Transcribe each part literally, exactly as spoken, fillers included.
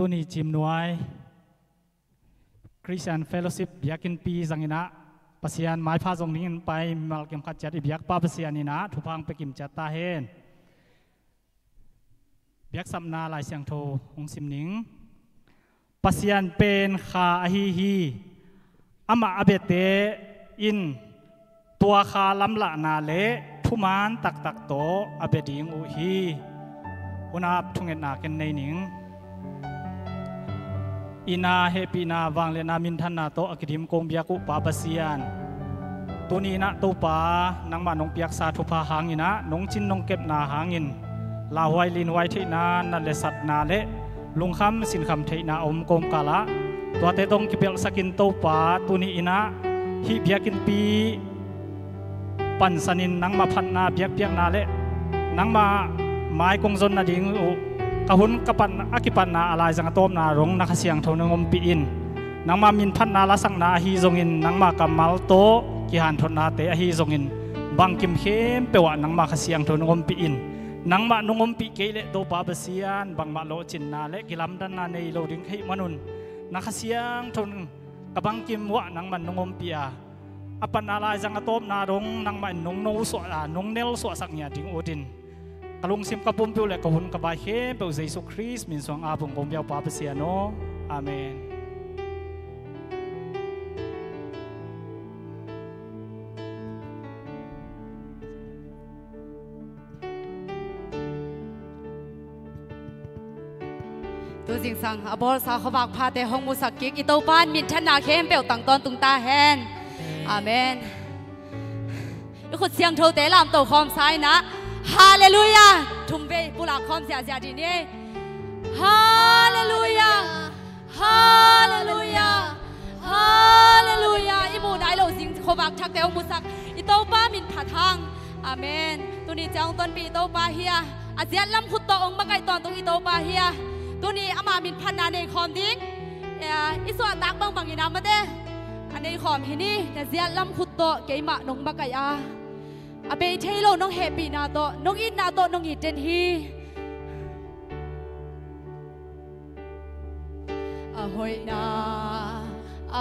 Tuni Ciimnuai Christian Fellowship biakinnpi zangin ah Pasian maipha zong dingin pai mimal kim khat ciat i biakpa Pasian in ah thupha hong pia kim ciat ta hen. Biaksapna Lai Siangtho hong sim ning. Pasian pen kha ahi hi. Amah a biate in tua kha lamlahna le thuman taktak tawh a bia ding uh hi. Hunap thungetna ken nei ning. Itna, hehpihna, vangliatna, minthanna tawh a kidim kong biak uh Pa Pasian, tuni in ah Topa, nangmah nong piaksa thupha hangin ah, nong cin nong kepna hangin lauhuai linhuai theihna, nat le satna le lungkham sinkham theihna a om kawmkal ah, tuate tawh hong kipelhsak in Topa, tuni in ah hih biakinnpi pansanin nangmah phatna biakpiakna le nangmah mai kong zon nading uh ka hun ka pan, a kipatna a laizang a tawpna dong na Kha Siangtho nong ompih in, nangmah min phatna lasakna ahi zongin, nangmah kammal tawh kihanthawnate ahi zongin, bangkim khempeuh ah nangmah Kha Siangtho nong ompih in, nangmah nong ompih kei leh Topa Pasian, bangmah lawhcinna le kilamdanna nei lo ding ka hih manun, na Kha Siangtho ka bangkim uah nangman nong ompih a, a patna laizang a tawpna dong nangmah in nong nosuah a, nong nelsuahsak ngiat ding utin, ka lungsim ka pumpi uh le ka hun ka bai khempeuh Jesu Khrist min suang a bung kong biak uh Pa Pasian aw. Amen. Tu zingsang a bawlsa khuavak phate hong musak kik i Topa in minthanna khempeuh tang tawntung ta hen. Amen. I khut siangthote lamto khawm sa in ah, Halleluiah! Thum vei pulak khawm ziahziah dih ni. Halleluiah! Halleluiah! Halleluiah! I muh nai lo zing khuavak thakte hong musak i Topa min phat hang. Amen. Tuni ciang hong tonpih i Topa hi a, a ziat lam khut tawh hong makaih tawntung i Topa hi a, tuni ama min phatna nei khawm ding. Ya, i suahtak bangbang in ah mate a nei khawm hi ni. Na ziat lam khut tawh keimah nong makaih a, a bei thei lo nong hehpihna tawh, nong itna tawh nong it den hi. A hoihna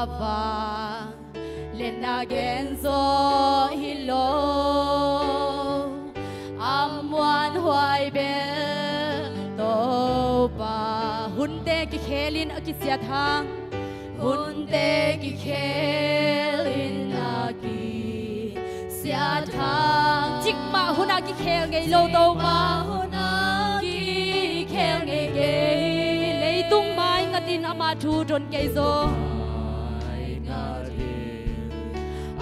a vang liatna gen zaw hi lo, a muanhuai bel Topa. Hunte kikhel in a kisiat hang, hunte kikhel in a kisiat hang. Cikmah hun ah kikhel ngei lo Topa, hun ah kikhel ngei kei. Leitung mai ngatin ama thu don kei zaw,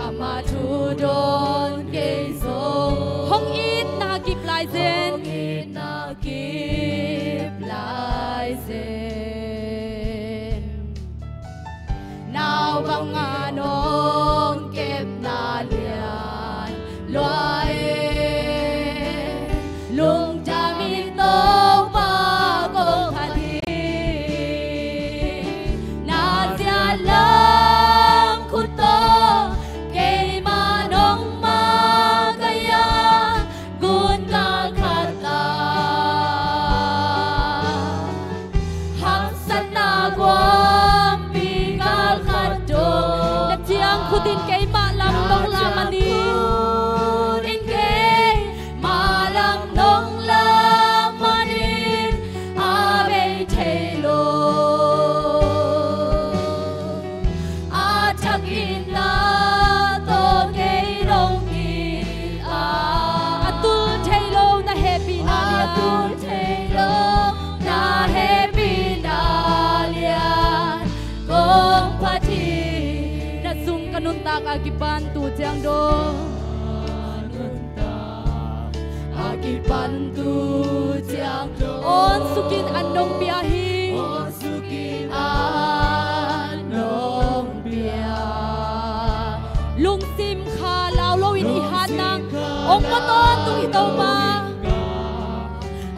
ama thu don kei zaw. Hong itna kip lai zen, hong itna kip lai zen. Nau banga nong kepna lian lua e, lungdam in Topa kong phat hi. Na ziat lam khut tawh keimah nong makaih a, gun gal khat ah haksatna guampi gal khat dong. Na ciang khut in keimah lam nong lam manin, in keimah lam nong lam manin, a bei thei lo. A thak itna tawh kei nong it a, a tul thei lo na hehpihna lian, a tul thei lo na hehpihna lian kong phat hi. Na sung ka nuntak a kipan tu ciang dong, a kipan tu ciang dong, awn sukin an nong pia hi. Sukin an nong pia. Lungsim kha lau loin i hat nang hong pua tawntung hi Topa.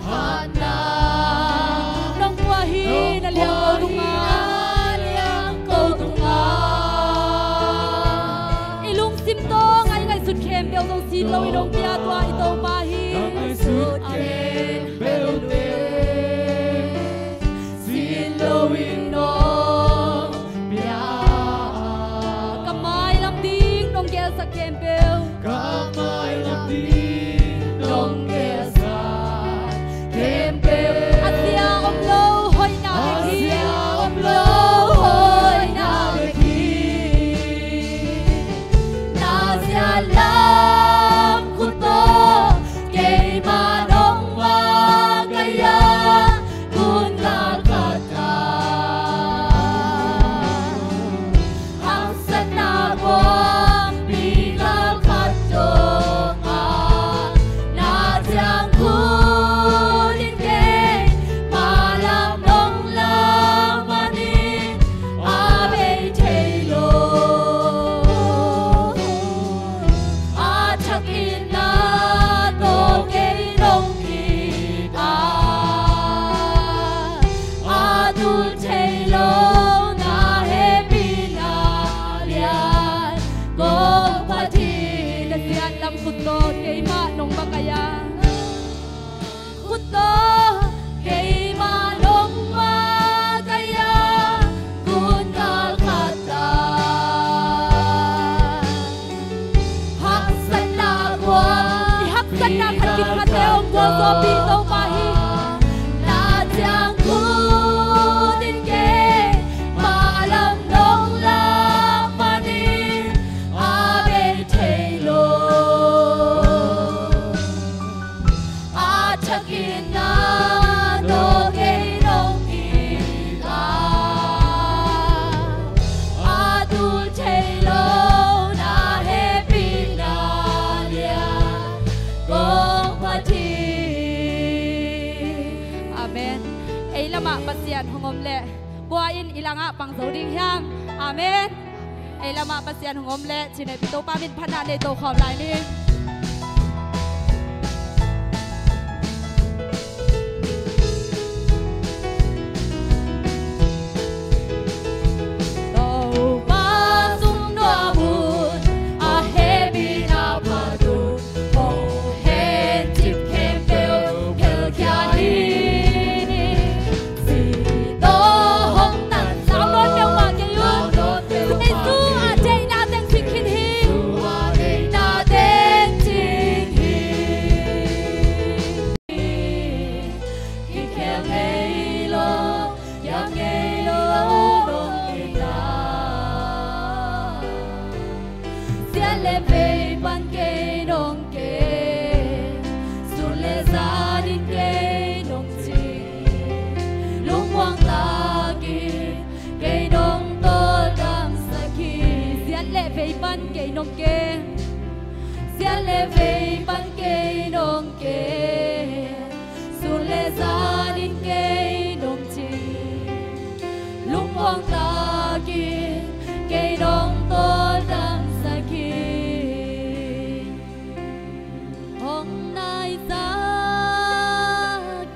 Hat nang nong pua hi na liang ko tungah, liang ko tungah. I lungsim tawh ngai ngaihsut khempeuh zong sin lo in hong pia tua i Topa hi. Ngaihsut khempeuh te sin lo Tawh keimah nong makaih a, khut tawh keimah nong makaih a, kun gal khat ah haksatna gual, i haksatna khat khat te hong gualzawhpih Topa hi. Na ciang khut in keimah lam nong lak manin a bei thei lo. A thakin na tawh kei nong it a, a tul thei lo na hehpihna lian kong phat hi. Amen. Ei lamah Pasian hong om leh, kua in i langah pang zo ding hiam? Amen. Ei lamah Pasian hong om leh, ci-in ei Topa min phatna nei to khawm lai ni. Topa sung nuam un, a hehpihna phat un, hong hencip khempeuh phelkhia hi. Sih tawh hong tan, lau nawn peuhmah kei un. Jesu a deihna teng cing khin hi. Jesu a deihna teng cing hi. Hi khel ngei lo, hiam ngei lo nong hi ta. Siat le vei pan kei nong kem, sun le zan in kei nong cing, lungmuang takin kei nong tawldamsak hi. Siat le vei pan kei nong kem, siat le vei pan kei nong kem, sun le zan in kei nong cing, lungmuang takin kei nong tawldamsak hi. Hong naisak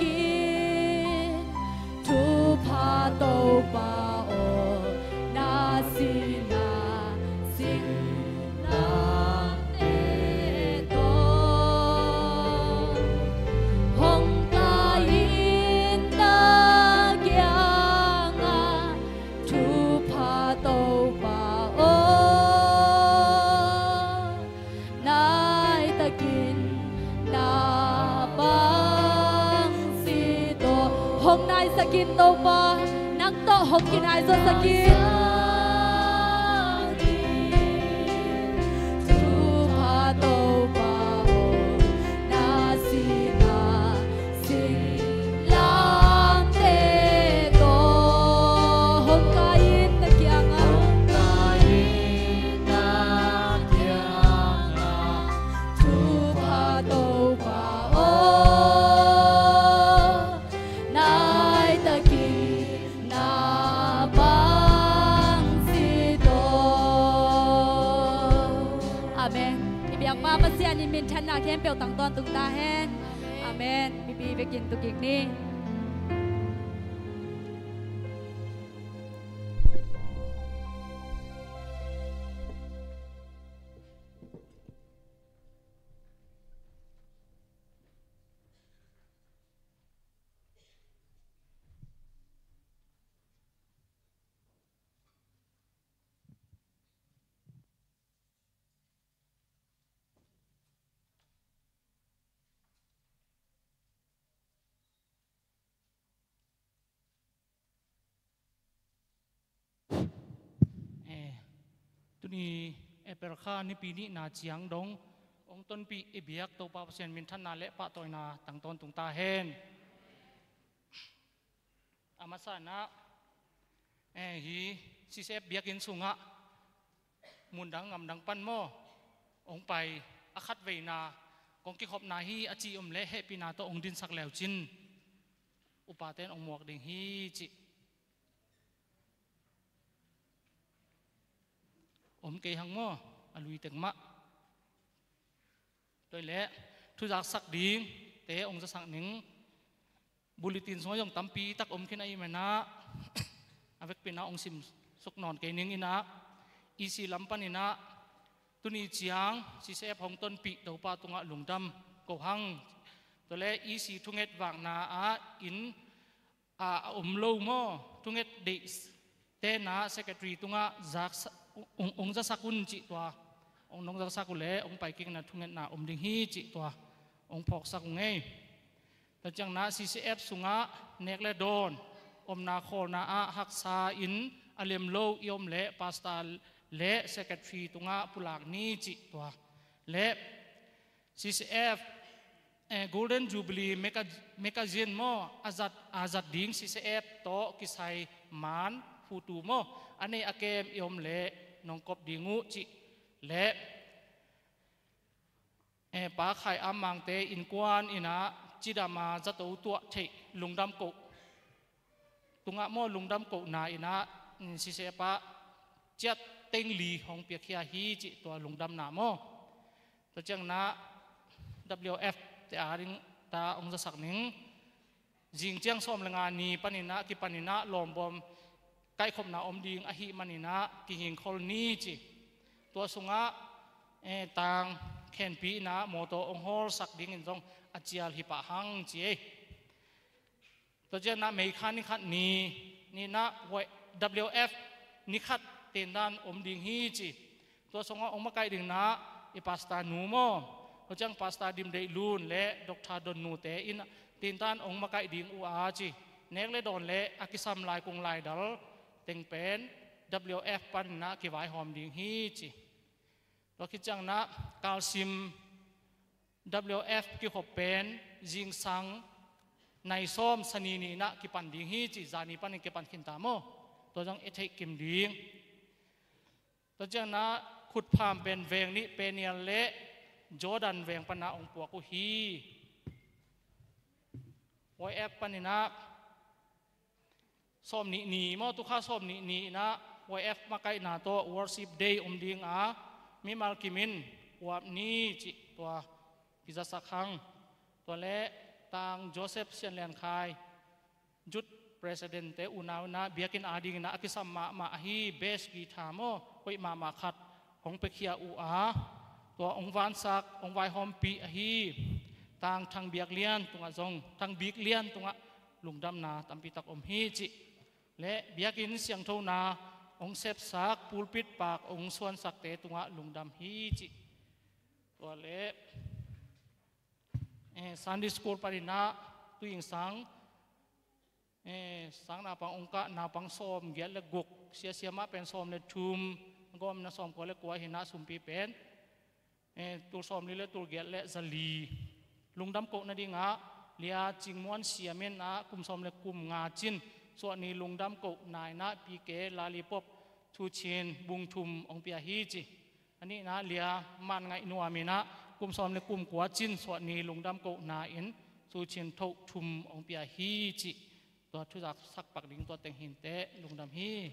in thupha Topa aw, na sihna singlamteh tawh hong kai in na kiangah, thupha Topa aw, nai takin na pang si tawh. Hong naisak in Topa, nang tawh hong kinaizasak in. Thupha Topa aw, na sihna singlamteh tawh hong kai in na kiangah, hong kai in na kiangah, thupha Topa aw, nai takin na pang si tawh. Amen. I biakpa Pasian in minthanna khempeuh tang tawntung ta hen. Amen. Mipi vekin tu kik ni. Eh, tuni April kha nipi nihna ciang dong hong tonpih i biak Topa Pasian minthanna le pahtawina tang tawntung ta hen. A masa in ah, eh, hi C C F biakinn sungah mundang ngamdang pan maw hong pai, a khatveina kong kikhopna hi a ci om leh hehpihna tawh hong dinsak leu cin upate'n hong muak ding hi cih om kei hang maw, a lui teng mah. Tua leh thuzaksak dingte hong zasak ning. Bulletin sungah zong tampi tak om khin ahih manin ah, a vekpi in ah hong sim suk nawn kei ning in ah, E C lam panin ah Tuni ciang C C F hong tonpih Topa tungah lungdam ko hang. Tua leh E C thunget vakna ah inn a, a om lo maw, thunget deih tenah secretary tungah zaksa-, ong, ong zasak un cih tua. Ong nong zasak uh leh ong paikikna thungetna om ding hi cih tua ong phawksak uh ngei. Tua ciangnah C C F sungah nek le dawn omna khawlna ah haksa in a lem lo i om leh pastor le secretary tungah pulak ni cih tua. Le C C F, eh, Golden Jubilee maga-, magazine maw, a zat, a zat ding C C F tawh kisai man photo maw, a nei a kem i om leh nong kop ding uh cih. Le, eh, Pa Khai Am Mangte innkuan innah cidam a zato tuah theih lungdam koh tungah maw, lungdam kohna innah, mm, C C F ah ciat teng li hong piakhia hi cih tua lungdamna maw. Tua ciangnah W F te a ding ta ong zasak ning. Zing ciang sawm le nga ni paninah kipaninah lawmbawm kaihkhopna om ding ahih maninah kihingkhol ni ci. Tua sungah, eh, tang khenpi innah mawtaw ong hawlsak dingin zong a cial hi pah hang ci ei. Tua cianah May kha ni khat ni, ninah W F ni khat tendan om ding hi ci. Tua sungah ong makaih dingnah i pastor nu maw, tua ciang Pastor Dim Deih Lun le Doctor Don Nu te in tendan ong makaih ding uh a ci. Nek le dawn le a kisam lai kung lai dal teng pen W F paninah kivaihawm ding hi ci. Tua khit ciangnah kalsim W F kikhop pen zingsang nai sawm sani ninah kipan ding hi ci, zani panin kipan khinta maw. Tua zong i theih kim ding. Tua ciangnah khutpham pen veng nih Peniel le Jordan veng panah ong puak uh hi. Y F paninah sawm nih ni maw, tukha sawm nih ni innah Y F makaihna tawh worship day om ding a, mimal kimin uap ni cih tua kizasak hang. Tua le tang Joseph Sian Lian Khai, Youth President te unau innah biakinn a ding innah a kisam mahmah ahi, bass guitar maw, hoih mahmah khat hong piakhia uh a, tua ong vansak ong vaihawmpih ahi tang Thang Biak Lian tungah zong, Thang Bik Lian tungah lungdamna tampitak om hi cih. Le biakinn siangthona ong sepsak, pulpit pak ong suansakte tungah lungdam hi cih. Tua le, eh, Sunday School paninah tuingsang, eh, sang naupang ong kah naupang sawm giat le guk, siasia mah pen sawm le thum, gawmna sawm kua le kua hinah sumpi pen, eh, tul sawm li le tul giat le za li. Lungdam koh nadingah Lia Cing Muan Siam innah kum sawm le kum nga cin suahni lungdam kohna innah P K Lollipop Thu Cin bung thum ong pia hi ci. A nihna Lia Man Ngaih Nuam innah kum sawm le kum kua cin suahni lungdam kohna in Thu Cin thoh thum ong pia hi ci. Tua thu zaksak pak ding tua teng hinteh lungdam hi.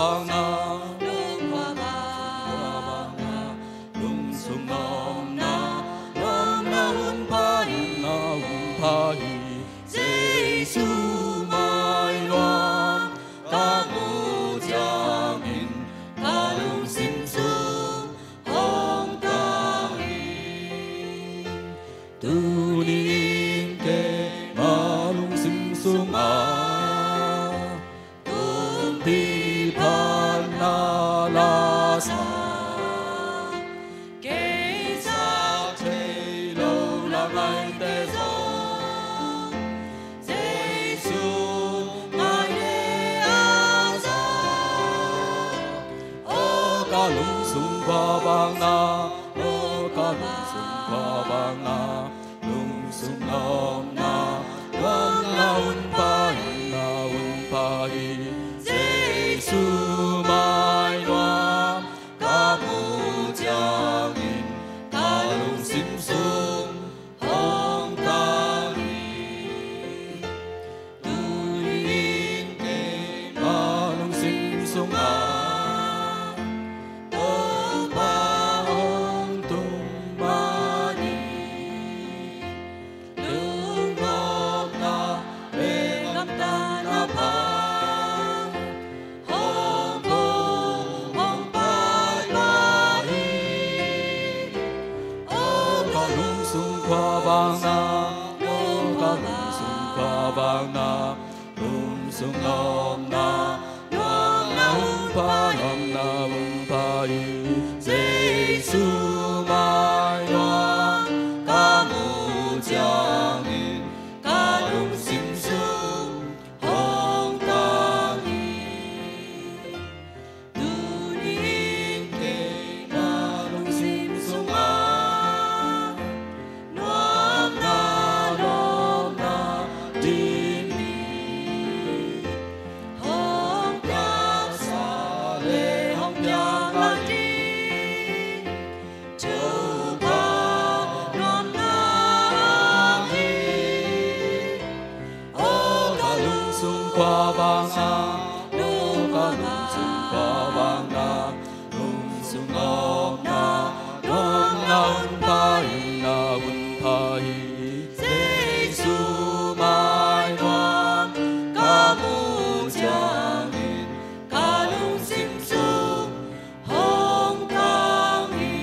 Vang na, lungkhua vang na, lungsung nuam na, nuam na hun pha hi, na hun pha hi. Jesu mailam ka muh ciangin ka lungsim sung hong tang hi. Tuni in keima lungsim sungah kumpi phatna la sa, kei zak thei lo la ngaite zong, Jesu ngai le a za. O ka lungsung khua vang na, o ka lungsung khua vang na, lungsung nuam na, nuam na hun pha hi, na hun pha hi. Jesu mailam ka muh ciangin ka lungsim sung hong tang hi. Tuni in keima lungsim sungah Topa hong tung man hi. Lungnopna le gamtatna pha hong pung hong pai mah hi. O ka lungsung khua vang na, o ka lungsung khua vang na, lungsung nuam na, nuam na hun pha, nuam na hun pha hi. Jesu mailam ka muh ciangin ka lungsim sung hong tang hi. Tuni in keima lungsim sungah nuamna, nuamna din hi. Hong piaksa le hong piak lai ding Topa nuamna hi. O ka lungsung khua vang na, o ka lungsung khua vang na, lungsung nuam na, nuam na hun pha hi, na hun pha hi. Jesu mailam ka muh ciangin ka lungsim sung hong tang hi.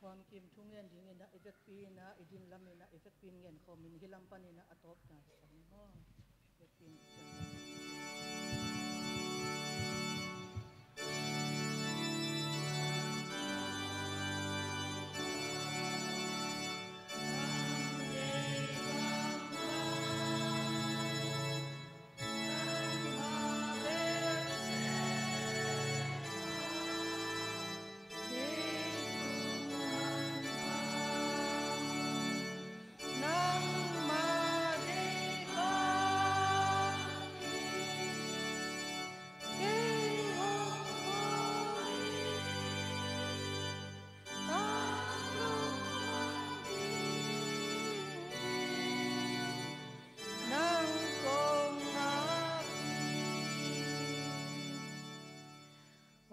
Puan kim thu ngen dingin ah, i vekpi in ah, i din lam in ah, i vekpi in ngen khawm in, hih lam panin ah a tawpna hi sang maw. Vekpi in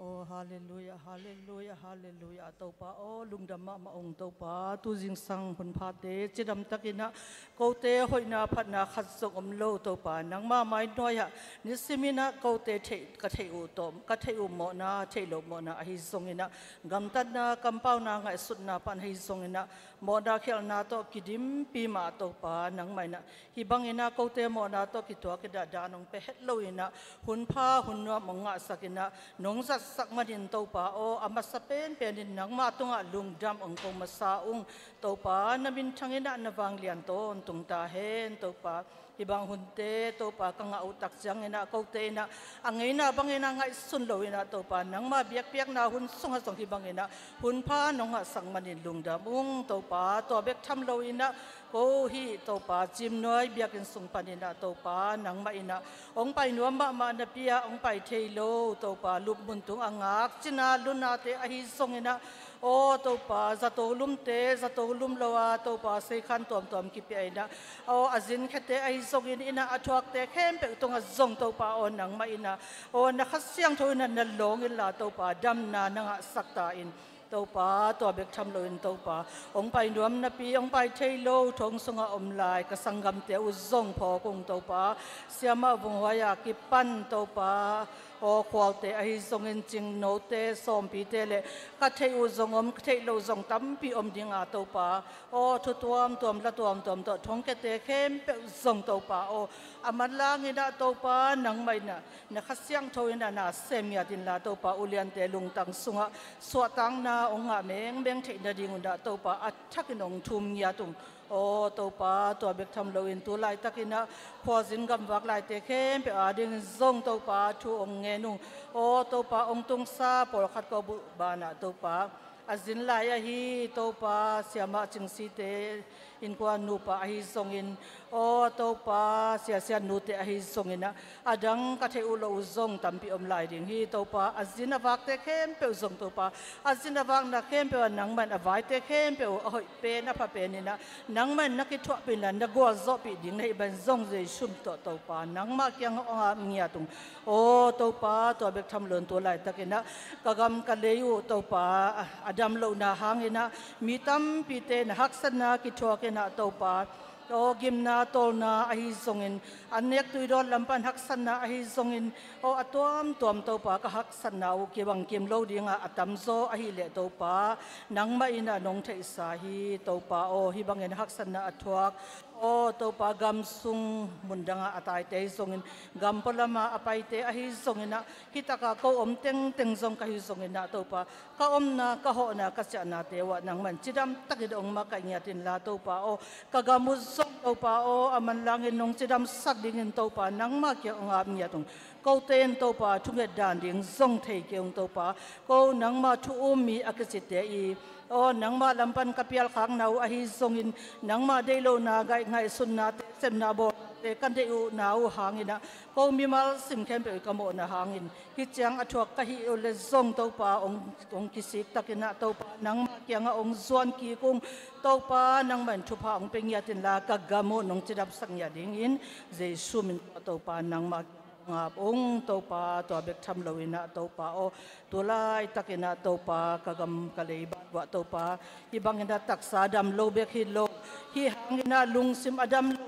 Aw, halleluiah, halleluiah, halleluiah. Topa aw, lungdam mahmah ung Topa. Tu zingsang hun phate cidamtakin ah kote hoihna phatna khat zong om lo Topa, nangmah mai nuai-ah nisimin ah kote theih, ka theih uh tawh, ka theih uh mawhna, theih loh mawhna ahi zongin ah, gamtatna, kampauna, ngaihsutna pan ahi zongin ah, mawhna khialhna tawh kidimpi mah Topa, nangmah in ah hih bangin ah kote mawhna tawh kituakin ah dan hong pia het loin ah, hun pha hun nuam hong ngahsakin ah nong zatsak manin Topa aw, a masa penpenin nangmah tungah lungdam hong ko masa ung Topa. Na minthangin ah na vanglian tawntung ta hen Topa. Hih bang hunte Topa ka ngah uh tak ciangin ah kote in ah a ngeina bangin ah ngaihsun loin ah Topa, nangmah biakpiakna hun sungah zong hih bangin ah hun pha nong ngahsak manin lungdam ung Topa. Tua bek tham loin ah Ko hih Topa, Cimnuai biakinn sung panin ah Topa, nangmah in ah hong pai nuam mahmah napi ah hong pai thei lo Topa, lupmun tung a ngak cina lunate ahi zongin ah, aw Topa, zato lumte, zato lum lo a Topa, seikhan tuamtuam kipia in ah, aw a zinkhiate ahi zongin in ah, a thuakte khempeuh tungah zong Topa aw, nangmah in ah, aw na Kha Siangtho in ah na lawng inla Topa, damna na ngahsak ta in. Topa, tua bek tham loin Topa, hong pai nuam napi, hong pai thei lo thong sungah om lai ka sanggamte uh zong phawk ung Topa, siamah vunghuai a kipan Topa, aw khualte ahi zongin, cingnote, sawmpite le ka theih uh zong om, ka theih loh zong tampi om dinga Topa, aw thu tuamtuam, la tuamtuam tawh thongkiate khempeuh zong Topa aw, a manlang in ah Topa, nangmah in ah na Kha Siangtho in ah na sem ngiat inla Topa, uliante lungtang sungah suahtakna hong ngah mengmeng theih nadingun ah Topa, a thakin hong thum ngiat ung. Aw Topa, tua bek tham loin tu laitakin ah khuazin gamvak laite khempeuh adingin zong Topa, thu hong ngen ung. Aw Topa, hong tungsa pawlkhat ko buh banah Topa, a zin lai ahi Topa, siamah Cingsite innkuan nupa ahi zongin, aw Topa, siasian nute ahi zongin ah, a dang ka theih uh loh uh zong tampi om lai ding hi Topa, a zin a vakte khempeuh zong Topa, a zin a vakna khempeuh ah nangmah in a vaite khempeuh uh a hoih pen, a pha pen in ah, nangmah in na kithuahpih inla na gualzawhpih ding na hih bangin zong Jesu min tawh Topa, nangmah kiangah hong ap ngiat ung. Aw Topa, tua bek tham loin tu laitakin ah ka gam ka lei uh Topa, a dam lohna hangin ah mi tampite na haksatna kithuak in ah Topa, aw gimna tawlna ahi zongin, an nek tui dawn lam pan haksatna ahi zongin, aw a tuamtuam Topa, ka haksatna uh kibang kim lo dinga a tamzaw ahih leh Topa, nangmah in ah nong theihsa hi Topa aw, hih bangin haksatna a thuak, aw Topa, gam sung mun dangah a taite ahi zongin, gam pualama a paite ahi zongin ah, hih takah ko om tengteng zong ka hi zongin ah Topa, ka omna, ka hawhna, ka ciahnate uh ah nangmah in cidam takin hong makaih ngiat inla Topa aw, ka gam uh zong Topa aw, a manlangin nong cidamsak dingin Topa, nangmah kiang hong ap ngiat ung. Kote in Topa, thunget dan ding zong thei kei ung Topa, ko nangmah thu um mi a kicite i, aw nangmah lam pan ka pialkhakna uh ahi zongin, nangmah deih lohna, ngaih, ngaihsutnate, sepna bawlnate ka deih uhna uh hangin ah, ko mimal sim khempeuh i ka mawhna hangin, hih ciang a thuak ka hih uh leh zong Topa, hong, hong kisik takin ah Topa, nangmah kiangah hong zuan kik ung. Topa, nangmah in thupha hong pia ngiat inla, ka gam uh nong cidamsak ngiat dingin Jesu min tawh Topa, nangmah kiangah hong ap ung Topa, tua bek tham loin ah Topa aw, tu laitakin ah Topa, ka gam ka lei ban uh ah Topa, hih bangin ah taksa dam lo bek hi lo, hih hangin ah lungsim a dam lo,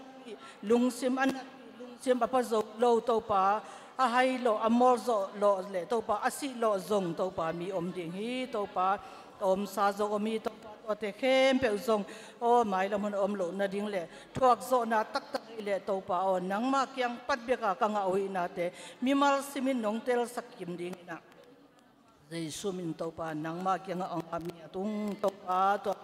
lungsim a nat, lungsim a pha zo lo Topa, a hai lawh, a mawlzawh lawh le Topa, a sih lawh zong Topa mi om ding hi Topa, a omsa zong om hi Topa, tuate khempeuh zong aw mailam hun a om loh nading le thuakzawhna taktak ahih leh Topa aw, nangmah kiang pat bek a ka ngah uh hihnate mimal simin nong telsak kim dingin ah Jesu min Topa, nangmah kiangah hong ap ngiat ung Topa, tua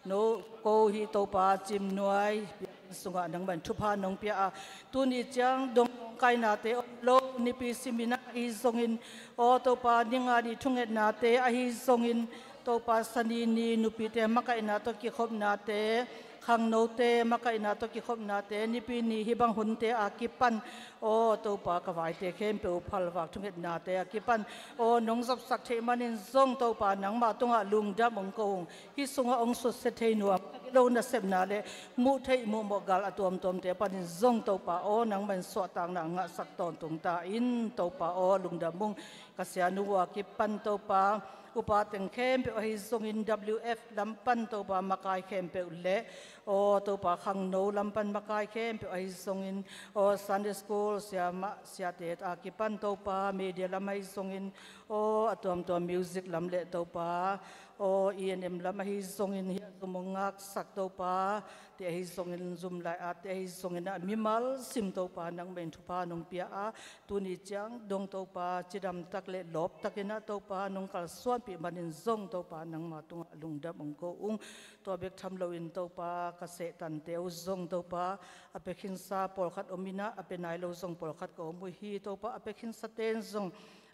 no ko hih Topa, Cimnuai biakinn sungah nangmah in thupha nong pia a, tuni ciang dong nawngkainate om lo, nipi simin ah ahi zongin, aw Topa, ninga ni thungetnate ahi zongin, Topa, Sani ni nupite makaihna tawh kikhopnate, khangnote makaihna tawh kikhopnate, nipi ni hih bang hunte a kipan, aw Topa, ka vaite khempeuh phalvak thungetnate a kipan, aw nong zopsak theih manin zong Topa, nangmah tungah lungdam hong ko ung. Hih sungah hong susia thei nuam lo nasepna le muh theih muhmawh gal a tuamtuamte panin zong Topa aw, nangmah in suahtakna ngahsak tawntung ta in Topa aw, lungdam ung. Ka sianu uh a kipan Topa, upa teng khempeuh ahi zongin, W F lam pan Topa, makai khempeuh le, aw Topa, khangno lam pan makai khempeuh ahi zongin, aw Sunday school siamah siate a kipan Topa, media lam ahi zongin, aw a tuamtuam music lam le Topa, aw E N M lam ahi zongin, hih a zum hong ngaksak Topa te ahi zongin, zum lai-atte ahi zongin ah, mimal sim Topa, nangmah in thupha nong pia a, tuni ciang dong Topa, cidamtak le lawptakin ah Topa nong kalsuanpih manin zong Topa, nangmah tungah lungdam hong ko ung. Tua bek tham loin Topa, ka sehtante uh zong Topa, a pia khinsa pawlkhat om in ah, a pia nai lo zong pawlkhat ka om uh hi Topa, a pia khinsate in zong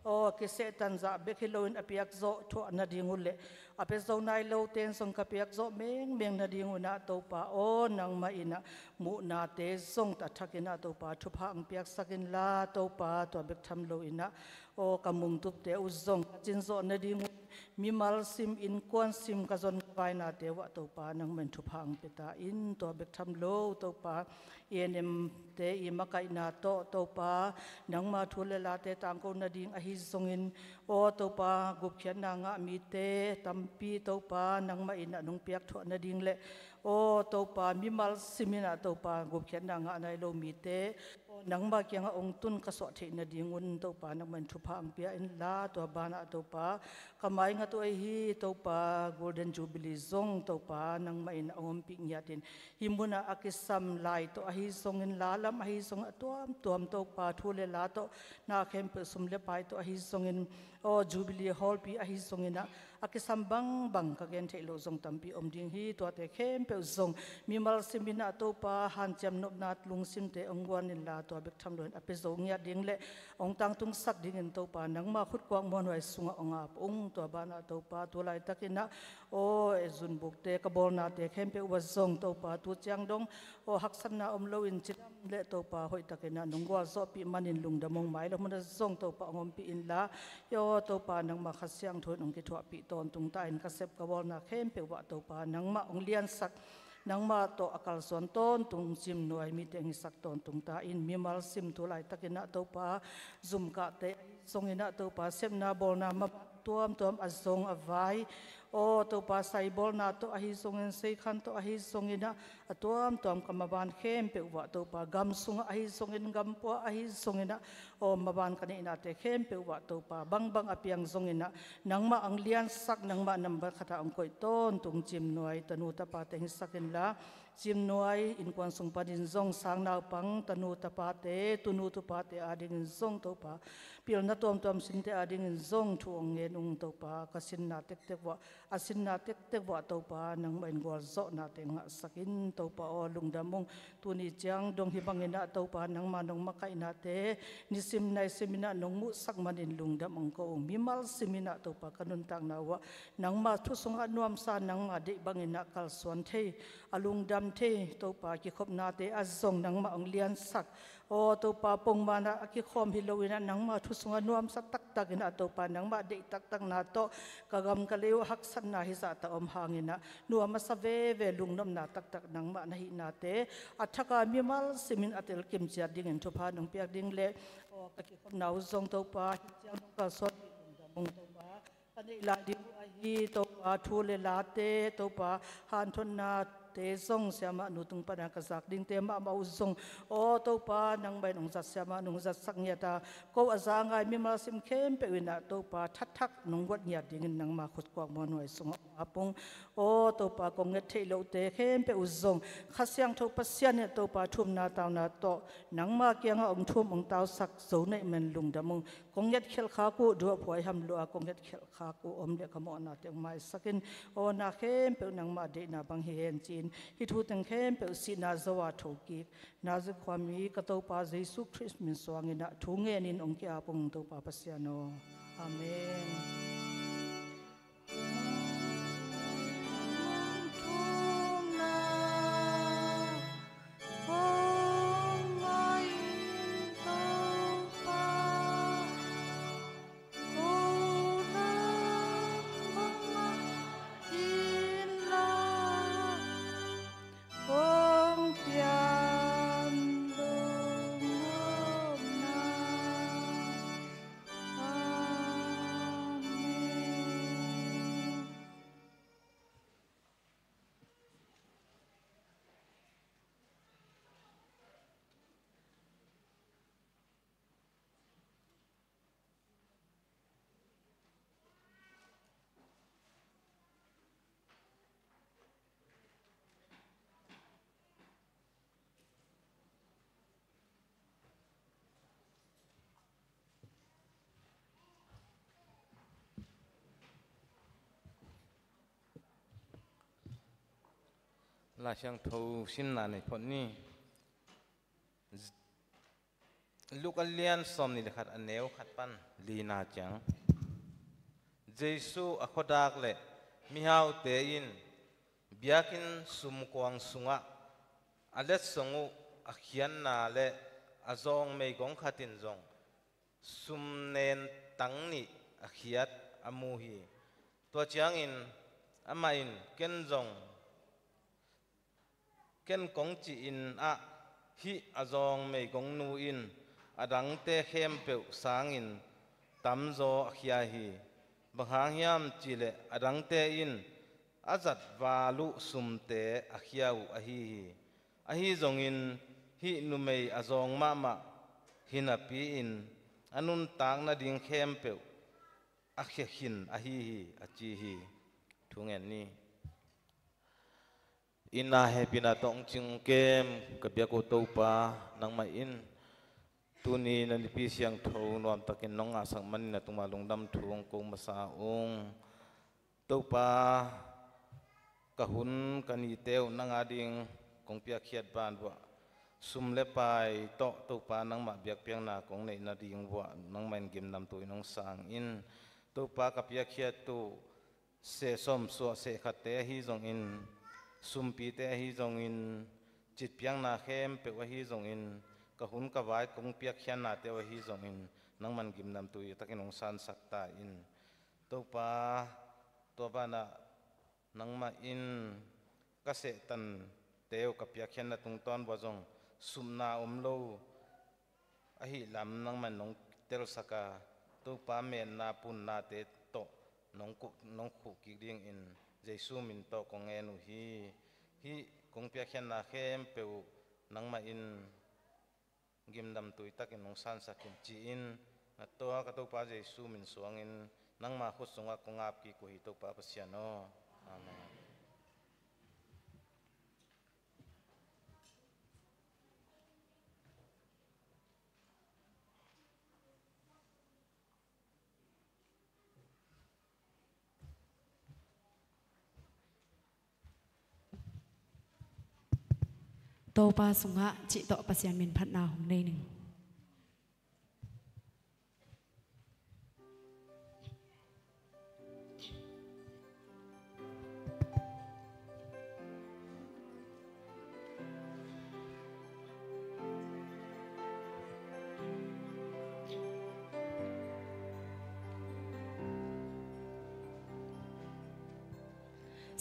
aw, kisehtan zah bek hi loin a piak zawh thuah nading uh leh a pia zo nai lote in zong ka piak zawh mengmeng nading un ah Topa aw, nangmah in ah muhnate zong a thakin ah Topa thupha hong piaksak inla Topa, tua bek tham loin ah aw, ka mungtupte uh zong ka cin zawh nading un mimal sim, innkuan sim, ka zon ka vainate uh ah Topa nangmah in thupha hong pia ta in, tua bek tham lo Topa, A N M te i makaihna tawh Topa nangma thu le late tangko nading ahi zongin aw Topa, gupkhiatna ngah mite tampi Topa nangmah in ah nong piak thuah nading leh aw Topa, mimal simin ah Topa gupkhiatna ngah nai lo mite aw, nangma kiangah hong tun ka suah theih nading un Topa nangmah in thupha hong pia inla, tua banah Topa ka maingat uh ahi Topa Golden Jubilee zong Topa nangmah in hong ompih ngiat in, hih munah a kisam lai tawh ahi zongin, la lam ahi zongin a tuamtuam Topa thu le la tawh, na khempeuh sum le pai tawh ahi zongin aw, Jubilee Hallpi ahi zongin ah a kisam bangbang ka gen theih loh zong tampi om ding hi, tuate khempeuh zong mimal simin ah Topa hanciam nopna lungsimte hong guan inla, tua bek tham loin a pia zo ngiat ding leh hong tangtungsak dingin Topa nangma khutkuak muanhuai sungah hong ap ung, tua banah Topa tu laitakin ah aw, e zunbukte ka bawlnate khempeuh uh ah zong Topa tu ciang dong aw, haksatna om loin cidam leh Topa hoihtakin ah nong gualzawhpih manin lungdam ung, mailam hunah zong Topa hong ompih inla, aw Topa nangma Kha Siangtho in hong kithuahpih tawntung ta in ka sep ka bawlna khempeuh uh ah Topa nangmah hong liansak, nangmah tawh a kalsuan tawntung cimnuai mite hong hisak tawntung ta in, mimal sim tu laitakin ah Topa zumkahte ahi zongin ah Topa sepna bawlna mah tuamtuam a zong a vai aw Topa sai bawlna tawh ahi zongin, seikhan tawh ahi zongin ah a tuamtuam ka maban khempeuh uh ah Topa gam sungah ahi zongin, gam pua ahi zongin ah aw maban ka neihnate khempeuh uh ah Topa bangbang a piang zongin ah nangmah hong liansak, nangmah nambat khatah hong koih tawntung cimnuai tanu tapate hong hisak inla, cimnuai innkuan sung panin zong sang naupang tanu tapate, tunu tupate adingin zong Topa pilna tuamtuam sinte adingin zong thu hong ngen ung Topa, ka sinna tektek uh ah, a sinna tektek uh ah Topa nangmah in gualzawhnate ngahsak in Topa aw, lungdam ung. Tuni ciang dong hih bangin ah Topa nangma nong makaihnate nisim naisim in ah nong muhsak manin lungdam hong ko ung. Mimal simin ah Topa ka nuntakna uh ah nangma thu sungah nuamsa, nangma deih bangin ah kalsuan thei, a lungdam thei Topa kikhopnate ah zong nangmah hong liansak aw Topa, pongman ah a kikhawm hi loin ah nangma thu sungah nuamsa taktakin ah Topa nangmah deih taktakna tawh ka gam ka lei uh haksatna hizah tawh om hangin ah nuam a sa veve lungnopna taktak nangmah na hihnate a thak a mimal simin a telkim ciat dingin thupha nong piak ding leh aw, ka kikhopna uh zong Topa hih ciang nong kalsuan ding lungdam ung Topa. Ka neih lai ding uh ahi Topa thu le late, Topa hanthotnate zong siamah nu tung pana ka zak dingte mahmah uh zong aw Topa nangmah in hong zat, siamah nu hong zatsak ngiat a, ko a za ngai mimal sim khempeuh in ah Topa thathak nong guat ngiat dingin nangma khutkuak muanhuai sungah hong ap ung. Aw Topa kong nget theih lohte khempeuh uh zong Kha Siangtho Pasian in Topa thumna tauna tawh nangma kiangah hong thum hong tausak zo na hih man lungdam ung. Kong nget khialh khak uh, duahphuai ham lua kong nget khialh khak uh om leh ka mawhnate hong maisak in, aw na khempeuh nangmah deihna bang hi hen ci-in hih thu teng khempeuh sihna zo a thokik Nazareth khuami ka Topa Jesu Khrist min suangin ah thu ngenin hong ki-ap ung Topa Pasian aw. Amen. Lai Siangtho simna nei phot ni. Luka lian sawmnih le khat, a neu khat pan lina ciang. Jesu a khuadak le mihaute in biakinn sumkuang sungah a letsong uh a khiatna le a zawng meigong khat in zong sum nen tang nih a khiat a mu hi. Tua ciangin amah in, "Ken zong, ken kong cih in ah, hih a zawng meigongnu in a dangte khempeuh sangin tamzaw a khia hi. Bang hang hiam cihleh a dangte in a zat val uh sumte a khia uh ahi hi. Ahi zongin hih numei a zawng mahmah hi napi-in a nuntak nading khempeuh a khia khin ahi hi," a ci hi. Thu ngen ni. Inn ah hehpihna tawh hong cing kem ka biak uh Topa, nangmah in tuni na Nipi Siangtho nuamtakin nong ngahsak manin na tungah lungdam thu hong ko masa ung. Topa, ka hun ka nite uh nang ading kong piakkhiat ban uah, sum le pai tawh Topa, nangmah biakpiakna kong neih nading uah nangmah in gimnamtui nong sang in. Topa, ka piakkhiat uh seh sawm suah seh khatte ahi zongin, sumpite ahi zongin, citpiakna khempeuh ahi zongin, ka hun ka vai kong piakkhiatnate uh ahi zongin, nangmah in gimnamtui takin hong sansak ta in. Topa, tua banah nangmah in ka sehtan te uh ka piakkhiatna tungtawn uah zong supna om lo ahih lam nangmah in nong telsak a, Topa, metna punnate tawh nong khuh, nong khuh kik dingin Jesu min tawh kong ngen uh hi. Hih kong piakkhiatna khempeuh uh nangmah in gimnamtui takin nong sansak in, ci-in na tawh ka Topa Jesu min suangin nangma khut sungah kong ap kik uh hi, Topa Pasian aw. Amen. Topa sungah cih tawh Pasian min phatna hong nei ning.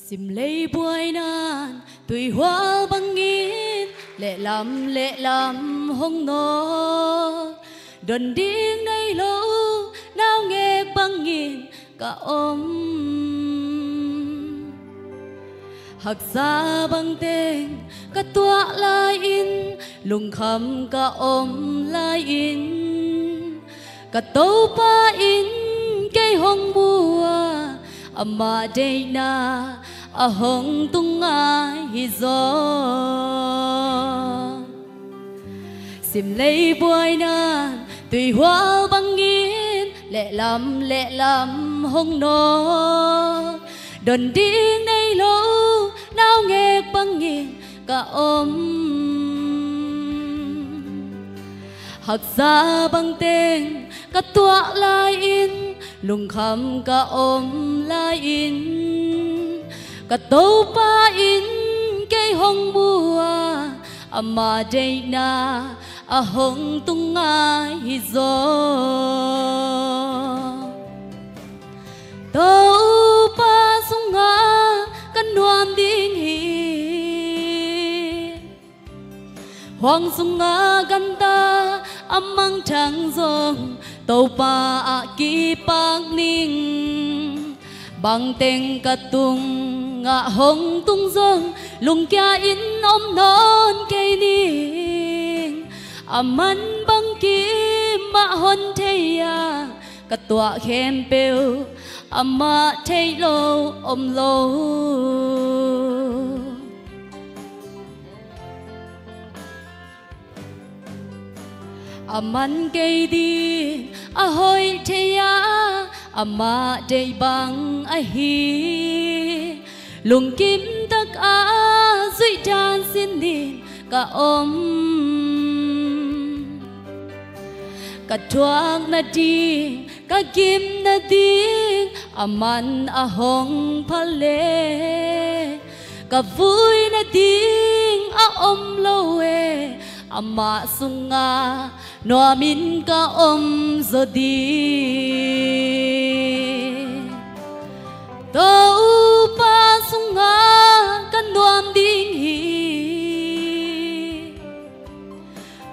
Simlei buainan tuihual bangin lehlam lehlam hong nawn, don ding nei lo naungek bangin ka om. Haksa bangteng ka tuah lai-in, lungkham ka om lai-in, ka Topa in kei hong mu a, ama deihna a hong tung ngai hi zaw. Simlei buainan tuihual bangin lehlam lehlam hong nawn, don ding nei lo naungek bangin ka om. Haksa bangteng ka tuah lai-in, lungkham ka om lai-in, ka Topa in kei hong mu a, ama deihna a hong tung ngai hi zaw. Topa sungah ka nuam ding hi. Huang sungah ganta a mangthang zong, Topa ah kipak ning. Bangteng ka tungah hong tung zong, lungkia in om nawn kei ning. A man bangkim mah hon thei a, ka tuah khempeuh amah theih lo om lo. A man kei ding a hoih thei a, amah deih bang ahi. Lungkim tak a zuih dan sinin ka om. Ka thuak nading, ka gim nading, aman a hong phal le, ka vui nading a om lo e, amah sungah nuamin ka om zaw ding. Topa sungah ka nuam ding hi.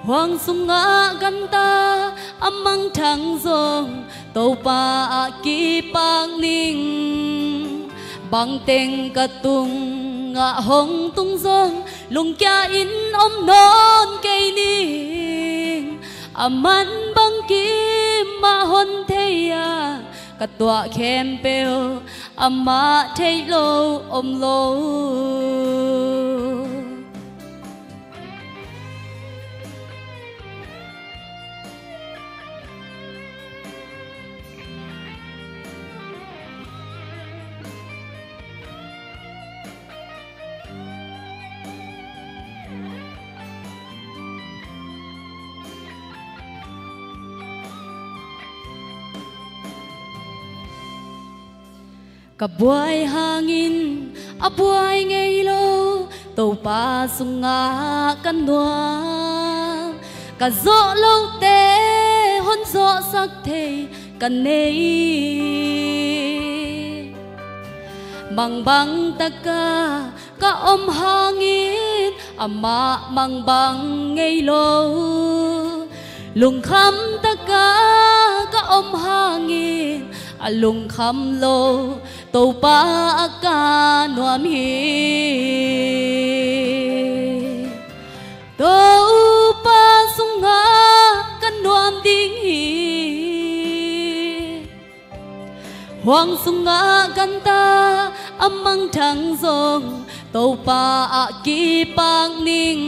Huang sungah ganta a mangthang zong Topa ah kipak ning. Bangteng ka tungah hong tung zong lungkia in om nawn kei ning. Aman bangkim mah hon thei a, ka tuah khempeuh amah theih lo om lo. Ka buai hangin a buai ngei lo, Topa sungah ka nuam. Ka zawh lote hon zawhsak thei ka nei. Mangbang taka ka om hangin amah mangbang ngei lo. Lungkham taka ka om hangin a lungkham lo Topa ah ka nuam hi. Topa sungah ka nuam ding hi. Huang sungah ganta a mangthang zong Topa ah kipak ning.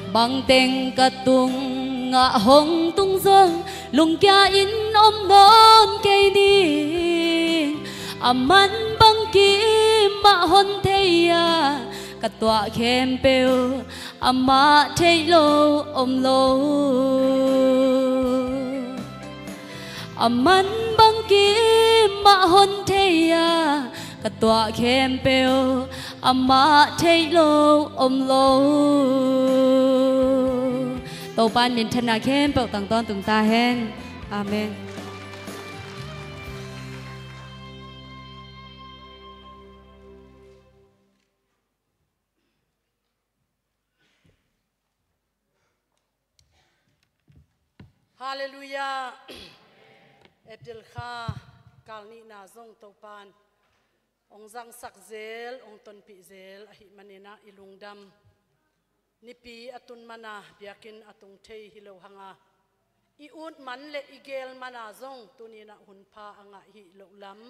Bangteng ka tungah hong tung zong lungkia in om nawn kei ning. Aman bangkim mah hon thei a, ka tuah khempeuh amah theih lo om lo. Aman bangkim mah hon thei a, ka tuah khempeuh amah theih lo om lo. Topa in minthanna khempeuh tang tawntung ta hen. Amen. Halleluiah. April kha kal nihna zong Topan hong zangsak zel, hong tonpih zel ahih maninah i lungdam. Nipi a tun mana biakinn a tung thei hi lo hanga, i ut man le i gel mana zong tuninah hunpha a ngah hi loh lam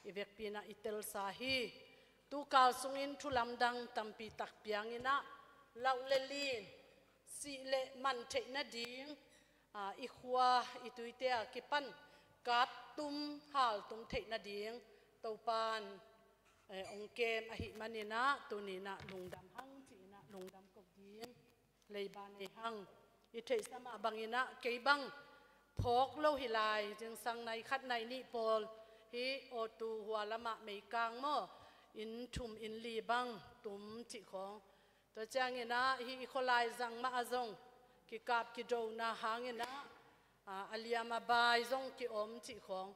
i vekpinah i telsa hi. Tukal sungin thu lamdang tampi tak pianginah lauh le lin, sih le man theih nading, aa, i khua i tuite a kipan kap tum hal tum theih nading Topan, eh, hong kem ahih maninah tuninah lungdam hang cihinah lungdam ko ding. Leiba nei hang. I theihsa mah banginah kei bang phawk lo hi lai, zingsang nai khat nai nih pawl hi awtu hua lamah meikang maw, inn thum inn li bang tum cih khawng. Tua cianginah hi i khualai zang mah a zong kikap kidona hanginah, a, a liam a bai zong kiom cih khawng.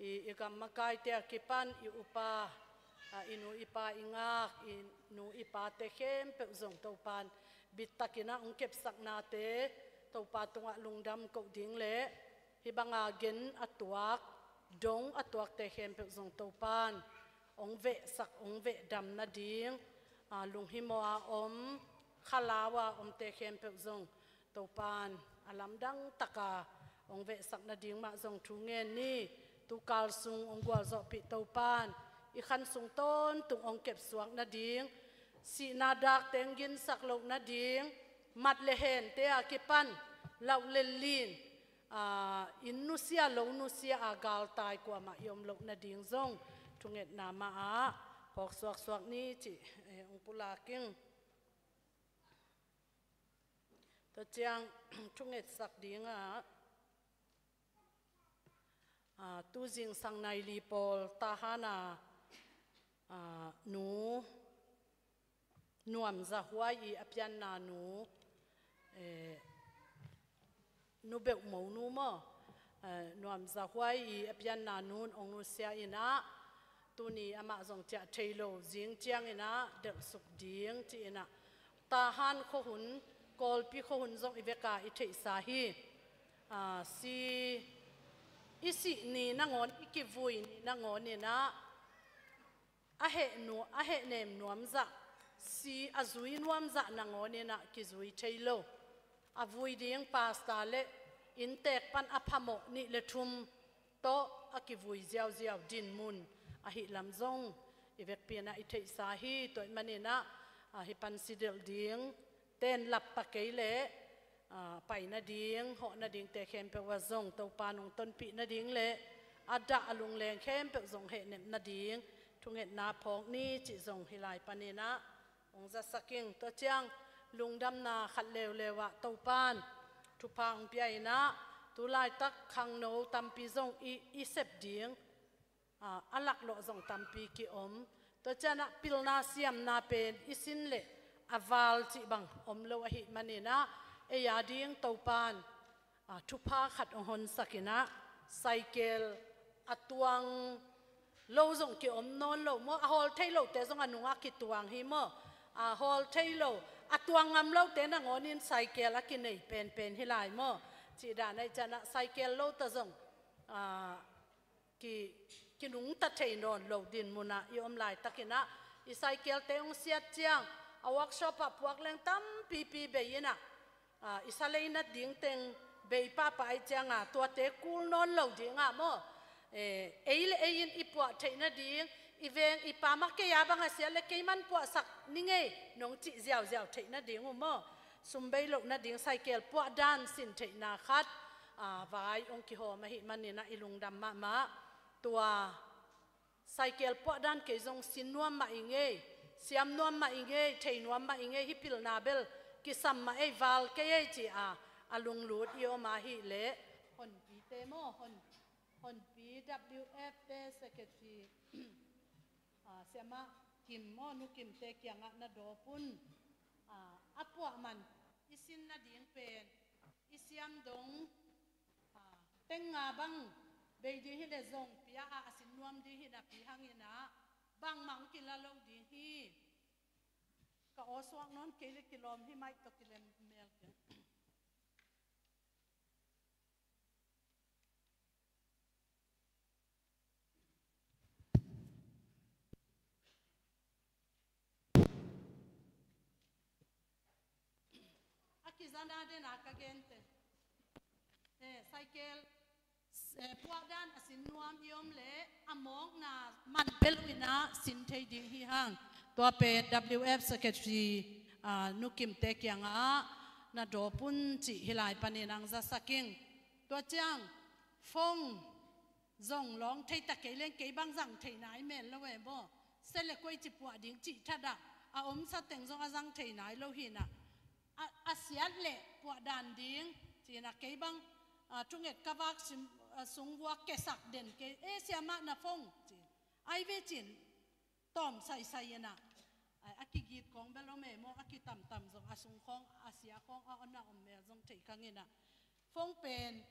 I, i gam makaite a kipan i upa, a, i nu i pa i ngak, i nu i pate khempeuh zong Topan bittakinah hong kepsaknate Topa tungah lungdam koh ding le hih banga gen a tuak, dong a tuakte khempeuh zong Topan hong vehsak, hong vehdam nading, a, lunghimawh a om, khalau a omte khempeuh zong Topan a lamdang taka hong vehsak nading mah zong thu ngen ni. Tukal sung hong gualzawhpih Topan i khan sung tawntung hong kepsuak nading, sihna dakte hong ginsak loh nading, mat le hente a kipan lauh le lin, aa, inn nusia lo nusia a galtai kuamah i om loh nading zong thungetna mah ah phawk suaksuak ni cih, eh, hong pulak ing. Tua ciang thungetsak dingah, ah, tu zingsang nai li pawl Tahan a, ah, nu Nuam Za Huai i a pianna nu, eh, Nu Beuh Mo nu maw? Eh, Nuam Za Huai i a pianna nun ong nusia inah, tuni amah zong ciah thei lo zing ciang inah delhsuk ding ci inah, Tahan khuahun, Kawlpi khuahun zong i veka i theihsa hi. Ah, si i sih ni nangawn, i kivui ni nangawn inah, a heh nu-, a heh nem nuam zah, si a zui nuam zah nangawn inah kizui thei lo. A vui ding pastor le inntek pan a phamawh nih le thum tawh a kivui ziauziau dinmun ahih lam zong i vekpi inah i theihsa hi. Tua ahih man inah, ah, hih pan si delh ding ten lap pa kei leh, ah, pai nading, hawh nadingte khempeuh ah zong Topa nong tonpih nading le a dah a lungleng khempeuh zong hehnep nading thungetna phawk ni cih zong hih lai pan inah ong zasak ing. Tua ciang lungdamna khat leuleu ah Topan thupha ong pia inah, tu laitak khangno tampi zong i, i sep ding, ah, a laklawh zong tampi ki-om. Tua cianah pilna siamna pen i sin leh a val cih bang om lo ahih man inah, ei a ding Topan, ah, thupha khat ong honsak inah, cycle a tuang lo zong ki-om nawn lo maw, a hawl thei lote zong a nungah kituang hi maw. A hawl thei lo, a tuang ngam lote nangawn in cycle a kinei penpen hi lai maw. Cih dan ahih cianah cycle lo ta zong, ah, ki, kinungta thei nawn lo dinmun ah i om laitak inah, i cycle-te hong siat ciang a workshop ah puak leng tampipi bei inah, ah, i sa lei nading teng bei pahpah ahih ciangah tuate kul nawn lo dingah maw, eh, ei le ei in i puah theih nading, i veng i pam ah kei a bang a siat le kei man puahsak ning ei nong cih ziauziau theih nading uh maw, sum bei loh nading cycle puah dan sin theihna khat, ah, vai ong kihawm ahih man inah i lungdam mahmah. Tua cycle puah dan kei zong sin nuam mah ing ei, siam nuam mah ing ei, thei nuam mah ing ei, hih pilna bel kisam mah ei, val kei ei ci-a a lunglut i om ahih leh, Honpite maw, Hon, Honpi W F te secretary, ah, Siamah Kim maw, Nu Kimte kiangah na dawp un, ah, a puah man i sin nading pen i siam dong, ah, teng nga bang bei ding hi leh zong pia a, a sin nuam ding hi napi hang inah bangmah ong kila lo ding hi. Ka aw suak nawn kei le kilawm hi, mic tawh kilem mel kei. A kizana dena ka gente. Eh, cycle, eh, puah dan a sin nuam i om leh a mawkna man bel uh inah sin thei ding hi hang. Tua pen W F secretary, ah, Nu Kimte kiangah na dawp un cih hih lai pan inah ong zasak ing. Tua ciang phone zong lawng thei ta kei leng kei bang zang thei nai mel lo e maw. Sia le koi ci puah ding cih thadah a omsa teng zong a zang thei nai lo hi inah, a, a siat leh puah dan ding ci inah kei bang, ah, thunget ka vak sim, ah, sung vuak kesak den kei, eh, Siamah na phone ci. Ai ve cin tawm saisai inah, ai, a kigit khawng bel om e maw, a kitamtam zong a sung khawng a sia khawng a on a om mel zong thei kha ing inah. Phone pen,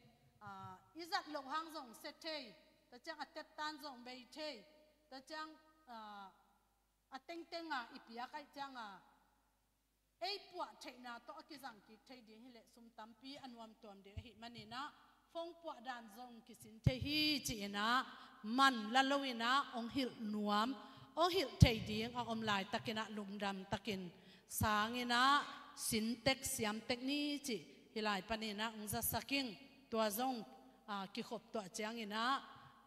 ah, i zat loh hang zong sia thei, tua ciang a tettan zong bei thei, tua ciang, ah, a tengteng a i piak ahih ciangah ei puah theihna tawh a kizang kik thei ding hi leh sum tampi a nuamtuam ding ahih man inah phone puah dan zong kisin thei hi ci inah man la lo inah ong hilh nuam, ong hilh thei ding a om laitak inah lungdam takin sang inah sin tek siam tek ni cih hih lai pan inah ong zasak ing. Tua zong, ah, kikhop tuah ciang inah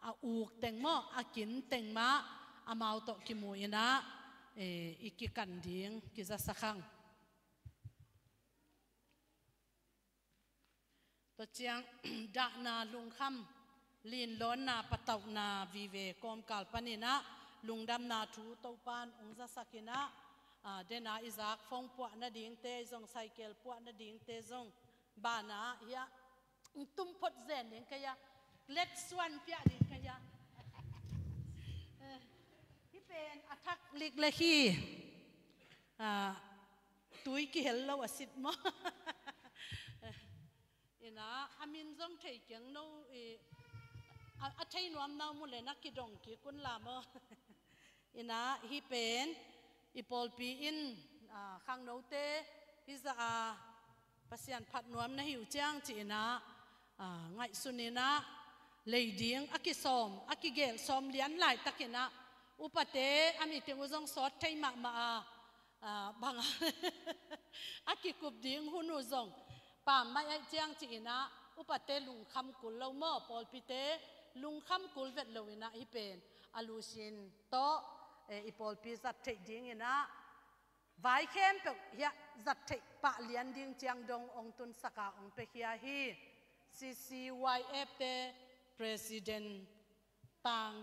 a uk teng maw, a kin teng mah amau tawh kimu inah, eh, i kikan ding kizasak hang. Tua ciang dahna lungkham, linlawnna patauhna vive kawmkal pan inah lungdamna thu Topan ong zasak inah, a, dena i zak phone puah nadingte zong, cycle puah nadingte zong, bana hiah tum phot zen ding ka hia, let suan piah ding ka hia. Eh, hih pen a thak lik le hi, a, tui kihel lo a sit maw. Ina, a min zong thei keng no, i, a, a thei nuam nau mu le na kidong kik un la maw. Ina, hih pen i pawlpi in, a, khangnote hih zah a Pasian phat nuam na hi uh ciang ci ina, a, ngaihsun ina, lei ding a kisawm, a kigelh sawm lian laitak ina, upate a meeting uh zong sawt thei mahmah a, a, bang a, a kikup ding hun uh zong pam mai aih ciang ci ina, upate lungkham kul lo maw, pawlpite lungkham kul vet lo ina, hih pen a lusin tawh, eh, i pawlpi zat theih ding ina, vai khempeuh hiah zat theih pah lian ding ciang dong ong tunsak a ong pia khia hi. C C Y F te President tang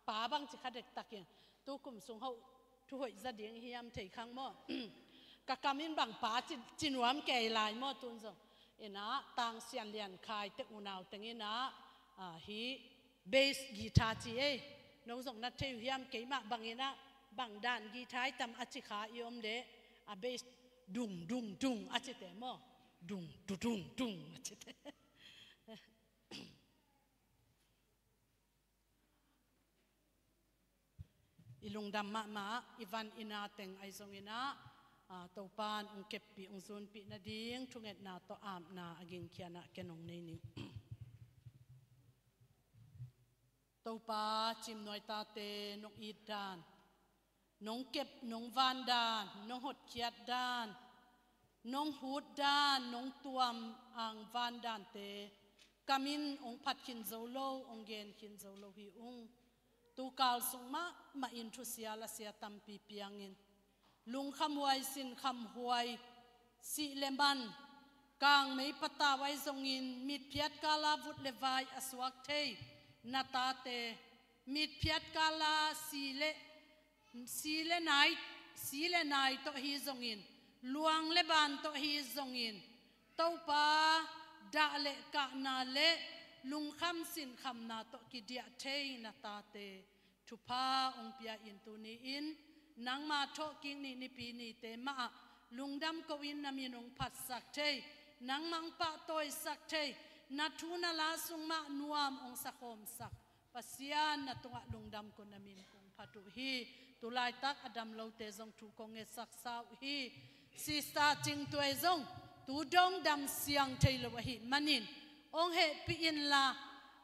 pa bang ci kha dektak in, tu kum sung hoh thu hoih za ding hiam thei khang maw. Ka kam in bang pa ci, ci nuam kei lai maw tun zong. Ina, Tang Sian Lian Khai te unau teng ina, a, hih bass guitar ci ei. No zong na thei uh hiam, keimah bang ina, bang dan guitar i tam a ci kha i om de, a bass dung, dung, dung a ci te maw. Dung, du, dung, dung a ci te. I lungdam mahmah, i van ina teng ahi zong ina, a, Topan ong keppih, ong zunpih nading thungetna tawh apna a gingkhiana ken ong nei ning. Topa, cimnuai tate nong it dan, nong kep, nong van dan, nong hotkhiat dan, nong hut dan, nong tuam ang van dante, kam in ong phat khin zo lo, ong gen khin zo lo hi ung. Tu kal sung mahmah in thusia lasia tampi piangin, lungkhamhuai, sinkhamhuai, sih le man, kangmei patau ahi zongin, mitphiat kala vut le vai a suak thei na tate, mitphiat kala si le, si le nai, si le nai tawh hi zongin, luang le ban tawh hi zongin, Topa, dah le kahna le lungkham sinkhamna tawh kidiah thei na tate thupha ong pia in, tuni in nangma thawhkik ni nipi nite mah ah lungdam ko in, na min ong phatsak thei, nangma ong pahtawisak thei, na thu na la sung mah nuam ong sakhawmsak Pasian, na tungah lungdam ko, na min kong phat uh hi. Tu laitak a dam lote zong thu kong ngetsak sa uh hi. Sister Cing Tuai zong tu dong dam siang thei lo ahih manin ong hehpih inla,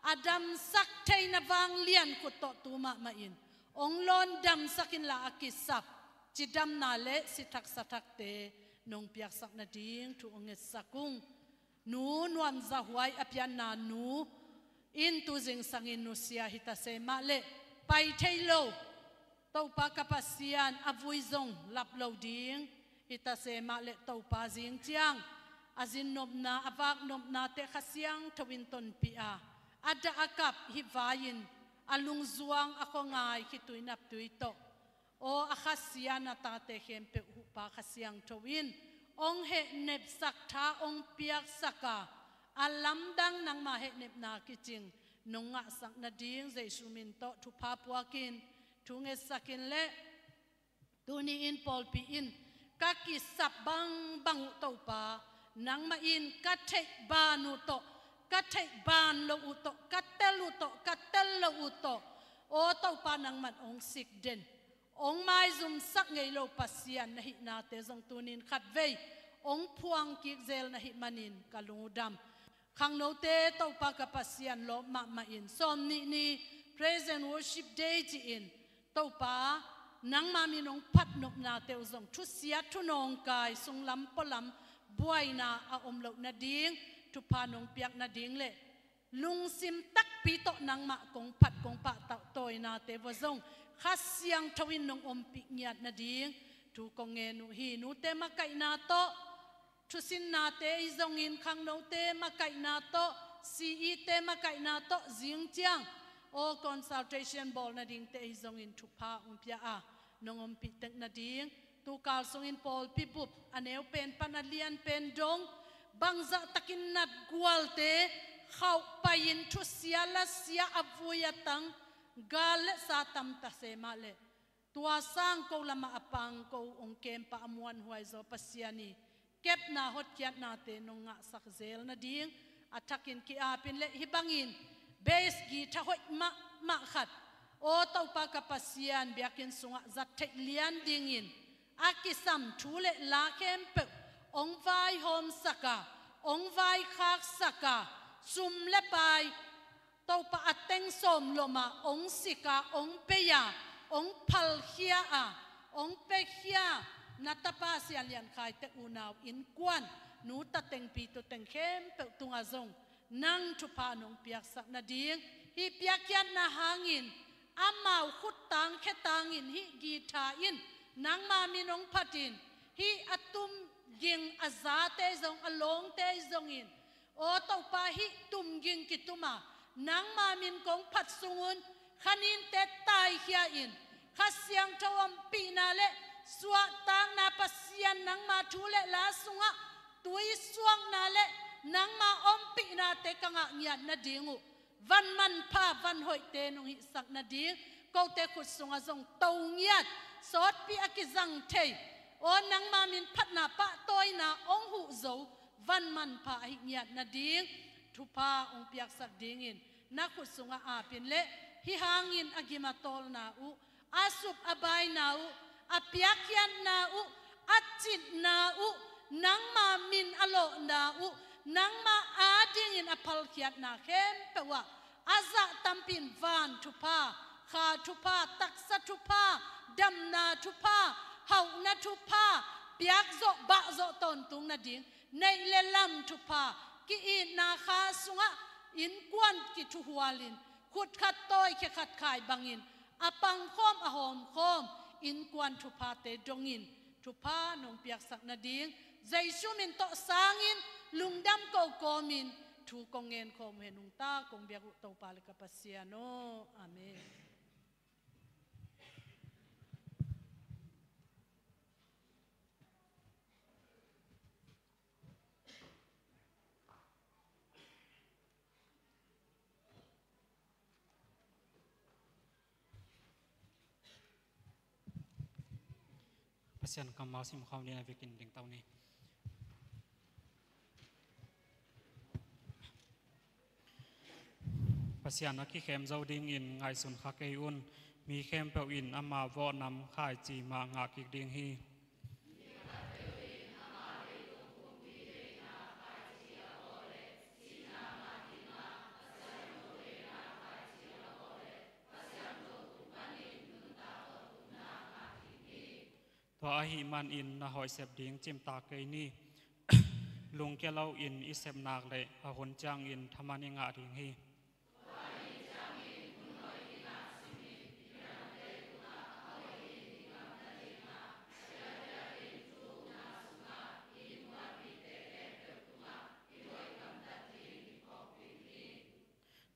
a damsak theina vanglian khut tawh tu mahmah in ong lawn damsak inla, a kisap cidamna le sithak sathakte nong piaksak nading thu ong ngetsak ung. Nu Nuam Za Huai a pianna nu in tu zingsangin nusia hi ta se mah leh, pai thei lo, Topa ka Pasian, a vui zong lap lo ding hi ta se mah leh, Topa, zing ciang a zin nopna, a vak nopnate Kha Siangtho in tonpih a, a dah a kap hih vai-in a lungzuang, a khuangai khitui naptui tawh, aw, a khasia na tate khempeuh huhpa Kha Siangtho in ong hehnepsak, tha ong piaksak a, a lamdang nangma hehnepna kicing nong ngahsak nading Jesu min tawh thupha puakin thu ngetsakin leh, tuni in pawlpi in ka kisap bangbang uh Topa, nangmah in ka theih ban uh tawh, ka theih ban lo uh tawh, ka tel uh tawh, ka tel lo uh tawh, aw Topa, nangman ong sik den, ong maizumsak ngei lo Pasian na hihnate zong tunin khatvei ong phuang kik zel na hih manin ka lungdam. Khangnote Topa ka Pasian, lawp mahmah in, sawm nih ni Praise and Worship Day ci-in, Topa, nangma min ong phat nopnate uh zong thusia, thunawngkai, sunglam pualam buaina a om loh nading thupha nong piak nading leh, lungsim takpi tawh nangmah kong phat kong pahtawinate vua zong Kha Siangtho in nong ompih ngiat nading thu kong ngen uh hi. Nute makaihna tawh, thusinnate hi zongin, khangnote makaihna tawh, C E te makaihna tawh, zing ciang aw consultation bawl nadingte hi zongin thupha ong pia a, nong ompih tek nading Tukal sungin pawlpi bup a neu pen pan a lian pen dong bangzah takin natgualte khauh pai-in thusia lasia a vui a tang gal le sa tamta se mah leh tua sang ko lamah a pang ko ong kempa a muanhuai zaw Pasian i kepna hotkhiatnate nong ngahsak zel nading a thakin ki-apin le hih bangin base guitar hoih mahmah khat, aw Topa ka Pasian, biakinn sungah zat theih lian dingin a kisam thu le la khempeuh ong vaihawmsak a, ong vaikhaksak a, sum le pai Topa a teng sawm lom a ong sik a, ong pei a, ong phalkhia a, ong pekhia na tapa Sia Lian Khai te unau innkuan, nu ta teng pi tu teng khempeuh tungah zong nang thupha nong piaksak nading, hih piakkhiatna hangin amau khuttang khetangin hih guitar in nangma min ong phatin, hih a tum ging a zate zong a lawngte zongin, aw Topa, hih tum ging kitum a nangma min kong phat sungun khaninte taikhia in, Kha Siangtho ompihna le suahtakna, Pasian nangma thu le la sungah tui suakna le nangma ompihnate ka ngah ngiat nading uh van manpha van hoihte nong hihsak nading, kote khut sungah zong to ngiat, sawtpi a kizang thei, aw nangma min phatna pahtawina ong huh zo van manpha ahi ngiat nading thupha ong piaksak dingin na khut sungah apin le hih hangin a gim a tawlna uh, a sup a baina uh, a piakkhiatna uh, a citna uh, nangma min a lawhna uh, nangma adingin a phalkhiatna khempeuh ah a zah tampi in van thupha, kha thupha, taksa thupha, damna thupha, hauhna thupha piak zawh bah zawh tawntung nading, neih le lam thupha, ki-itna kha sungah innkuan kithuhualin khut khat tawi khe khat khai bangin a pangkhawm a hawmkhawm innkuan thuphate dongin thupha nong piaksak nading Jesu min tawh sangin lungdam ko kawmin thu kong ngen khawm uh hen. Nungta kong biak uh Topa le ka Pasian aw. Amen. Pasian kammal simkhawm dingin a vekin dingto ni. Pasian a kikhem zo dingin ngaihsun kha kei un. Mi khempeuh in ama vawh nam khaici mah ngah kik ding hi. Tua ahih manin na hoih sep ding cimtak kei ni. Lungkia loin i sep nak leh a hun ciangin thaman i ngah ding hi.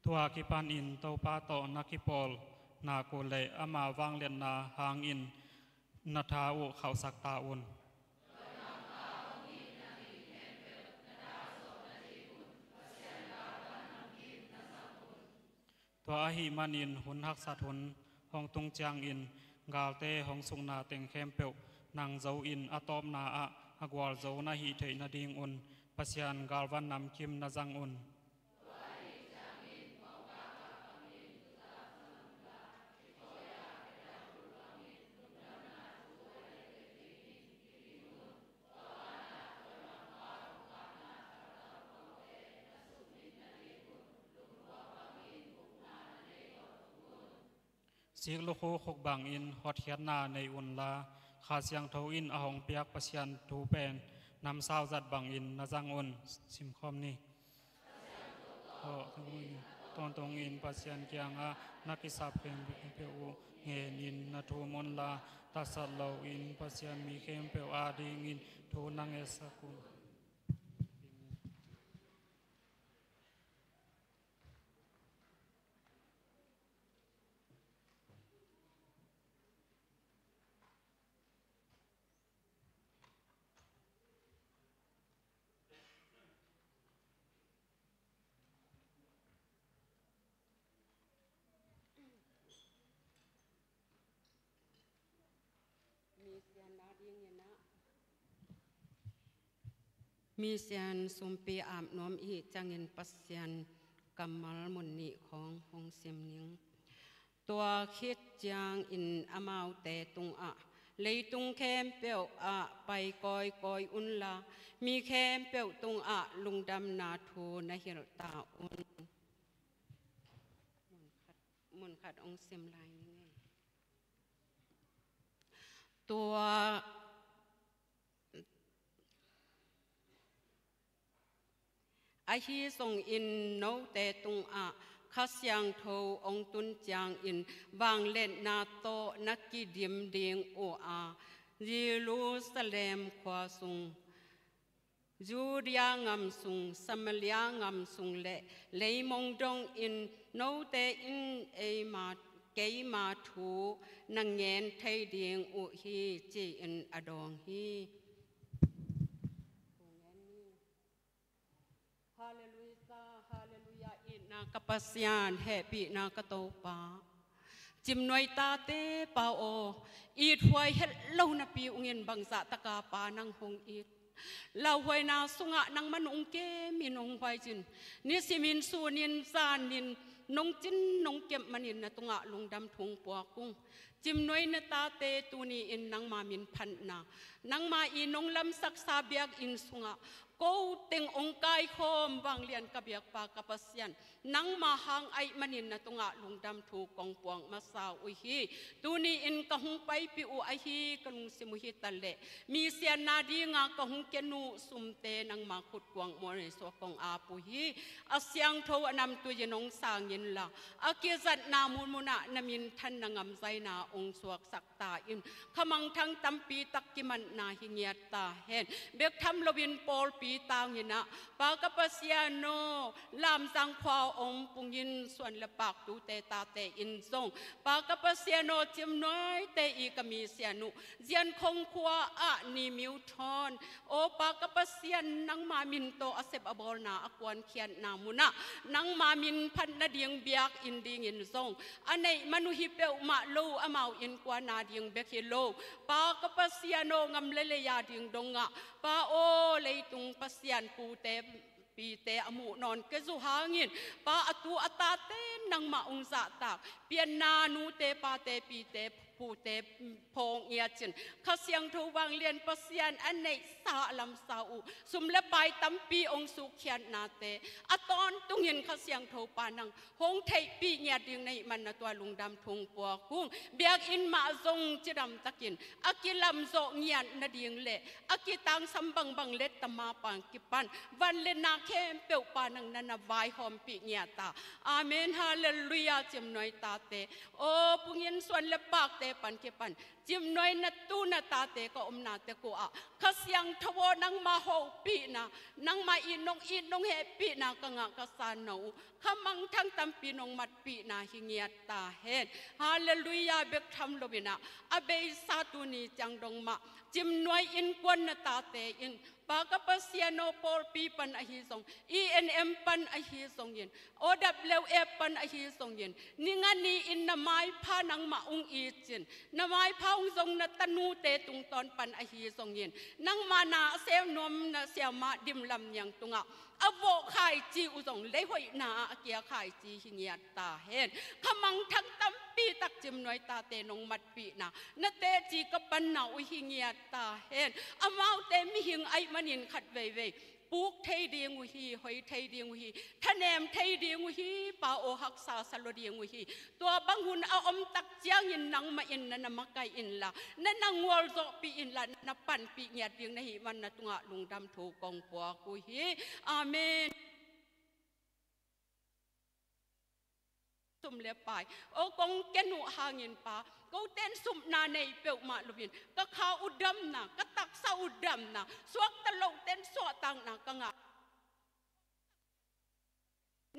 Tua kipanin Topa tawh na kipawl nak uh leh ama vangliatna hangin na tha uh khauhsak ta un. Tua ahih manin hun haksat hun hong tung ciangin galte hong sukna teng khempeuh nang zo in a tawpna ah a gualzo na hih theih nadingun Pasian galvan namkim na zang un. Sik lukhu khuk bangin hotkhiatna nei unla, Kha Siangtho in a hong piak Pasian thu pen namsau zat bangin na zang un. Simkhawm ni. Tawntungin Pasian kiangah na kisap khempeuh uh ngenin na thum unla, tatsat loin Pasian mi khempeuh adingin thu na ngetsak un. Misian sumpi ap nuam i hih ciangin Pasian kammal mun nih khawng hong sim ning. Tua khit ciangin amaute tungah, leitung khempeuh ah pai kawikawi unla, mi khempeuh tungah lungdamna thu na hilh ta un. Mun khat, mun khat hong sim lai ning ei. Tua ahi zongin note tungah Kha Siangtho hong tun ciangin vangliatna tawh na kidim ding uh a, Jerusalem khua sung, Judea gam sung, Samaria gam sung le leimong dongin note in eima, keima thu na ngen thei ding uh hi, ci-in a dawng hi. Halleluia, halleluia, itna ka Pasian, hehpihna ka Topa. Cimnuai tate pa aw, ithuai het lo napi ungin bangzah taka pa nang hong it. Lauhuaina sungah nangman ung kemin ung huaizin, nisimin sunin zanin nong cin nong kep manin na tungah lungdam thu puak ung. Cimnuai na tate tuni-in nangma minphatna, nangma i nong lamsaksa biakinn sungah ko teng ong kaikhawm vanglian ka biakpa ka Pasian, nangma hang ahih manin na tungah lungdam thu kong puak masa uh hi. Tuni-in ka hong paipih uh ahi ka lungsim uh hi taleh, mi siatna dinga ka hong ken uh sumte nangma khut kuang mual nei suak kong ap uh hi. A siangtho a namtui in hong sang inla, a kizatna munmunah na minthanna ngamzaina hong suaksak ta in, khamangthang tampi tak kimanna hi ngiat ta hen. Bek tham loin pawlpi tangin ah, Pa ka Pasian aw, Lamzang khua hong pungin suan le paktute tate in zong, Pa ka Pasian aw, Cimnuaite i ka mi sian uh Ziankhong khua ah Ni Miu Thawn, aw Pa ka Pasian, nangma min tawh a sep a bawlna a kuankhiatna munah nangma minphat nading biakinn dingin zong a neih man uh hi peuhmah lo, amau innkuan a ding bek hi lo, Pa ka Pasian aw, gam le lei a ding dongah, Pa aw, leitung pasian pute pite a muh nawn kei uh hangin, Pa, a tu a tate nangmah ung zahtak, pianna nute pate pite pute phawng ngiat cin, Kha Siangtho vanglian Pasian a neihsa a lamsa uh sum le pai tampi hong sukkhiatnate a tawntungin Kha Siangtho pa nang hong theihpih ngiat ding na hih man na tua lungdam thu puak ung. Biakinn mah zong cidam takin a kilamzawh ngiat nading le a kitangsam bangbang letta ma pan kipan van le na khempeuh pa nang na na vaihawmpih ngiat ta. Amen, halleluia. Cimnuai tate aw, pungin suan le pakte pan kipan Cimnuai na tu na tate ka omna tek uh ah, Kha Siangtho aw, nangma hopihna, nangma it nong it nong hehpihna ka ngah ka san na uh, khamangthang tampi nong matpihna hi ngiat ta hen. Halleluia. Bek tham loin ah, a beisa tuni ciang dong mah Cimnuai innkuan na tate in, Pa ka Pasian aw, pawlpi pan ahi zong, E N M pan ahi zongin, O W F pan ahi zongin, ninga ni-in na maipha nangmah ung it cin, na maipha ung zong na tanute tungtawn pan ahi zongin, nangma na a sem nuam na siamah Dim Lam Niang tungah a vawh khaici uh zong leihoihna ah a kia khaici hi ngiat ta hen. Khamangthang tampi tak Cimnuai tate nong matpihna na teci ka panna uh hi ngiat ta hen. Amaute mihing ahih manin khat veivei puk thei ding uh hi, hoi thei ding uh hi, thanem thei ding uh hi, Pa aw, haksa sa lo ding uh hi. Tua bang hun a om tak ciangin nangmah in na na makaih inla, na na gualzawhpih inla, na na panpih ngiat ding na hih man na tungah lungdam thu kong puak uh hi. Amen. Sum le pai aw, kong ken uh hangin Pa, koten supna nei peuhmah loin ka kha uh damna, ka taksa uh damna, suakta loten suahtakna ka ngah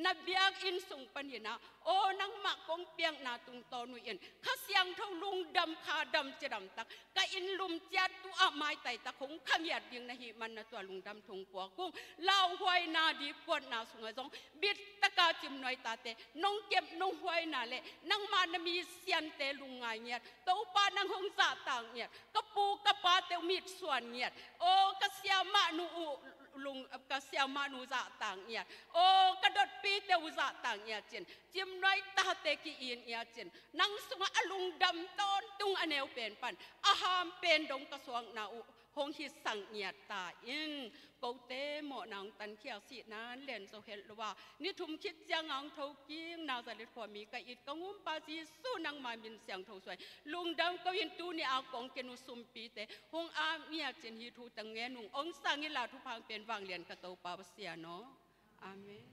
na biakinn sung panin ah, aw, nangmah kong piakna tungtawn uh in Kha Siangtho lungdam kha dam cidam tak ka inn lum ciat tu ah maitai tak hong kha ngiat ding na hih man na tua lungdam thu puak ung. Lauhuaina diphuatna sungah zong bittaka Cimnuai tate nong kep nong huaina le nangma na mi siante lungngai ngiat, Topa nang hong zahtak ngiat, ka pu ka pate uh mitsuan ngiat, aw, ka siamah nu uh lung, ka siamahnu zahtak ngiat, aw ka dotpite uh zahtak ngiat cin, cimnuai tate ki-it ngiat cin, nang sungah a lungdam tawntung a neu pen pan a ham pen dong ka suakna uh hong hisak ngiat ta in. Kote mawhna hong tankhia sihna len zo het lo a, ni thum khit ciang a hong tho kik Nazareth khuami ka it ka ngumpa Jesu nangma min siangtho suai lungdam ko in. Tuni a kong ken uh sumpite hong ap ngiat cin hi thu tang ngen ung. Ong sang ila thupha pen vanglian ka Topa Pasian aw. Amen.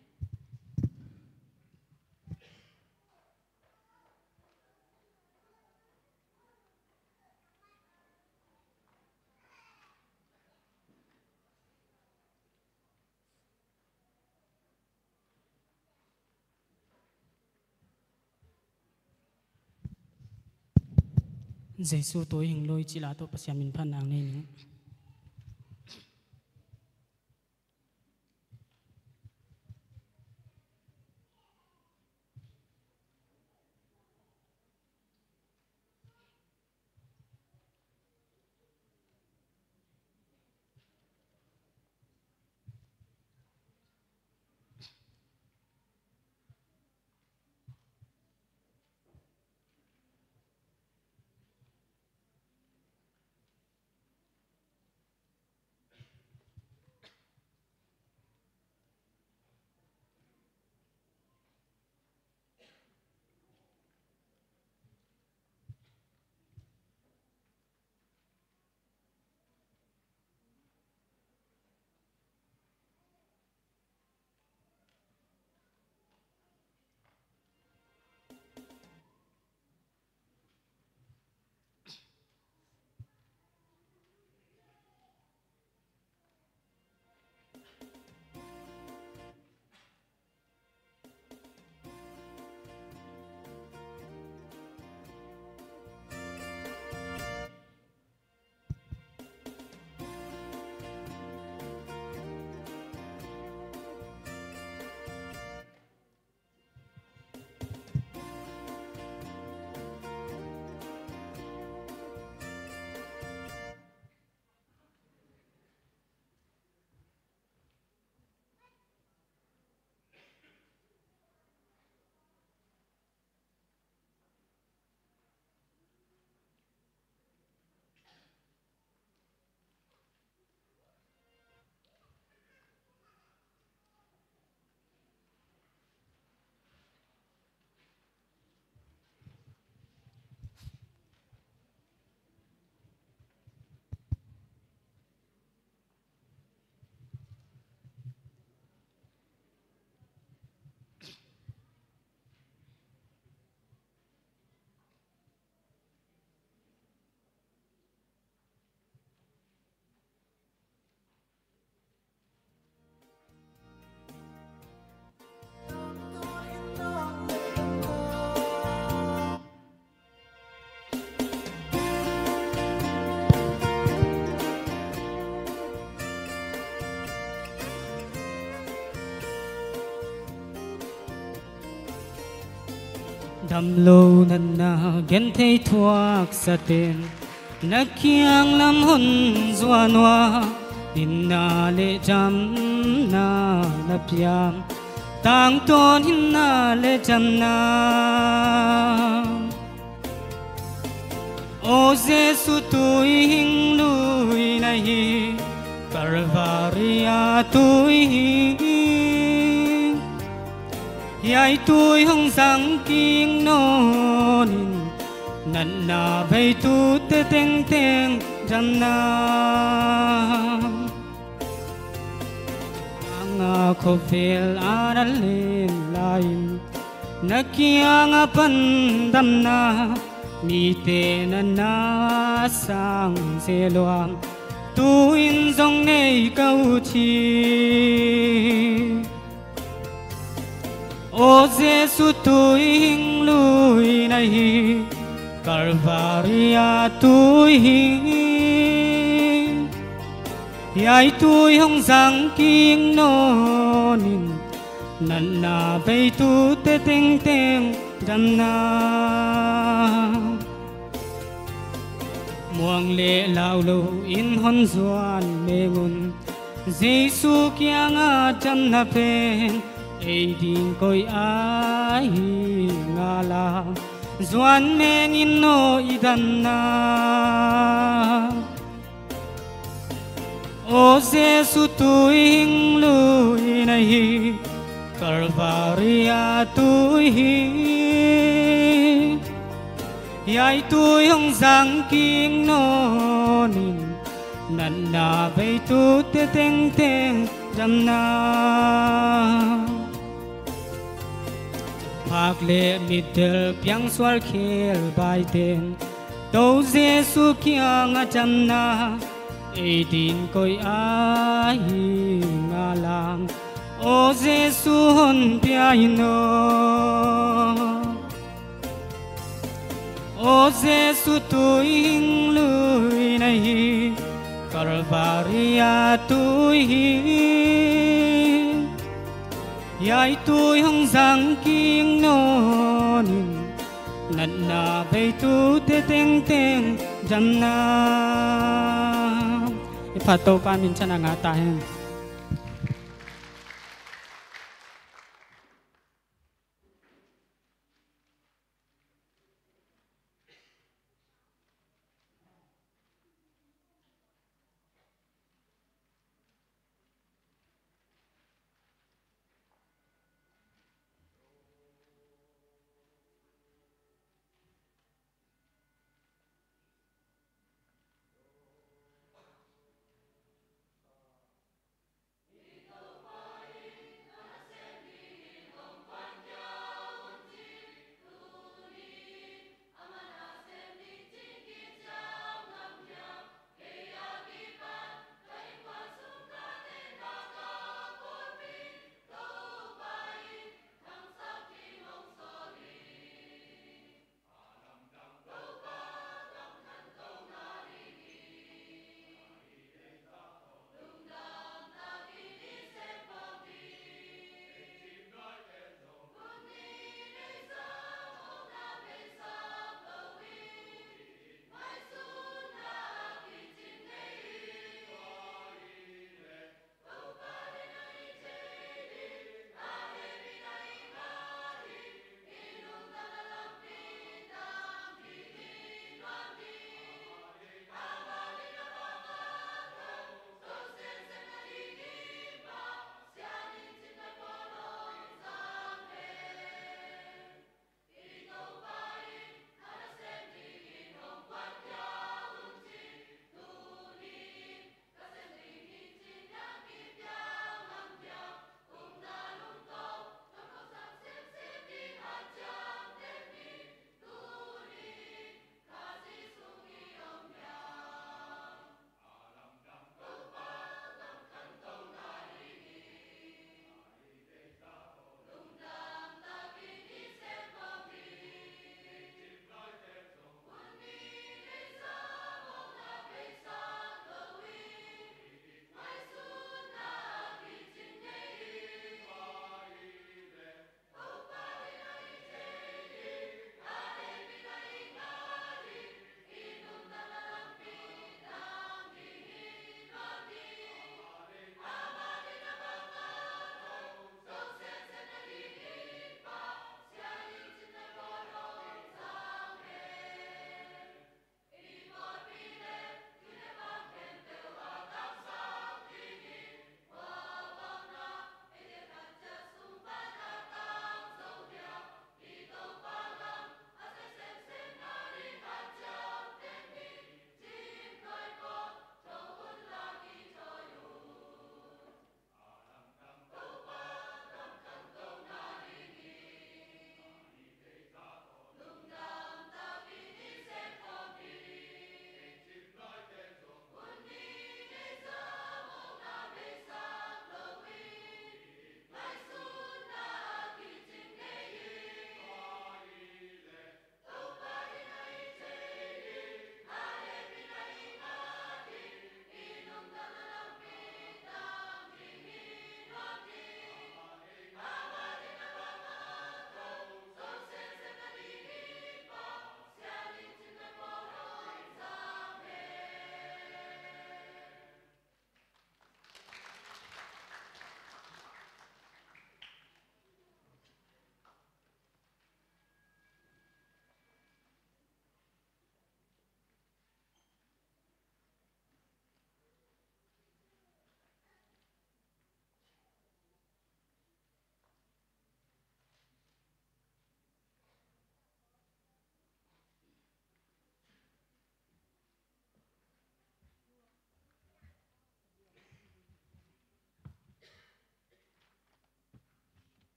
Jesu tui hing lui cila tawh Pasian min phat nang nei ning. Damlo natna genthei thuak saten na kiang lam hon zuan ua, hinna le damna na piam, tangtawn hinna le damna. O Jesu tui hing lui na hi, Kalvari a tui hi. Hiai tui hong zang kik nawnin natna veitute tengteng damna. Nanga khovel a na len lai-in na kianga pan damna, mite na na sang zel ua, tu-in zong nei ka ut hi. O Jesu tui hing lui na hi, Kalvari a tui hi. Hiai tui hong zang kik nawnin natna veitute tengteng damna. Muang le lau lo in hon zuan mengun, Jesu kiangah damna pen ei ding koih ahi ngala, zuan mengin no i damna. O Jesu, tui hing lui na hi, Kalvari a tui hi. Hiai tui hong zang kik nawnin, natna veitute tengteng damna. Phak le mitdel piang sual khel baiten, To Jesu kiangah damna ei ding koih ahi ngala, O Jesu, hon pia in aw. O Jesu, tui hing lui na hi, Kalvari a tui hi. Hiai tui hong zang kik nawnin, natna veitute tengteng damna. I phat Topa minthanna ngah ta hen.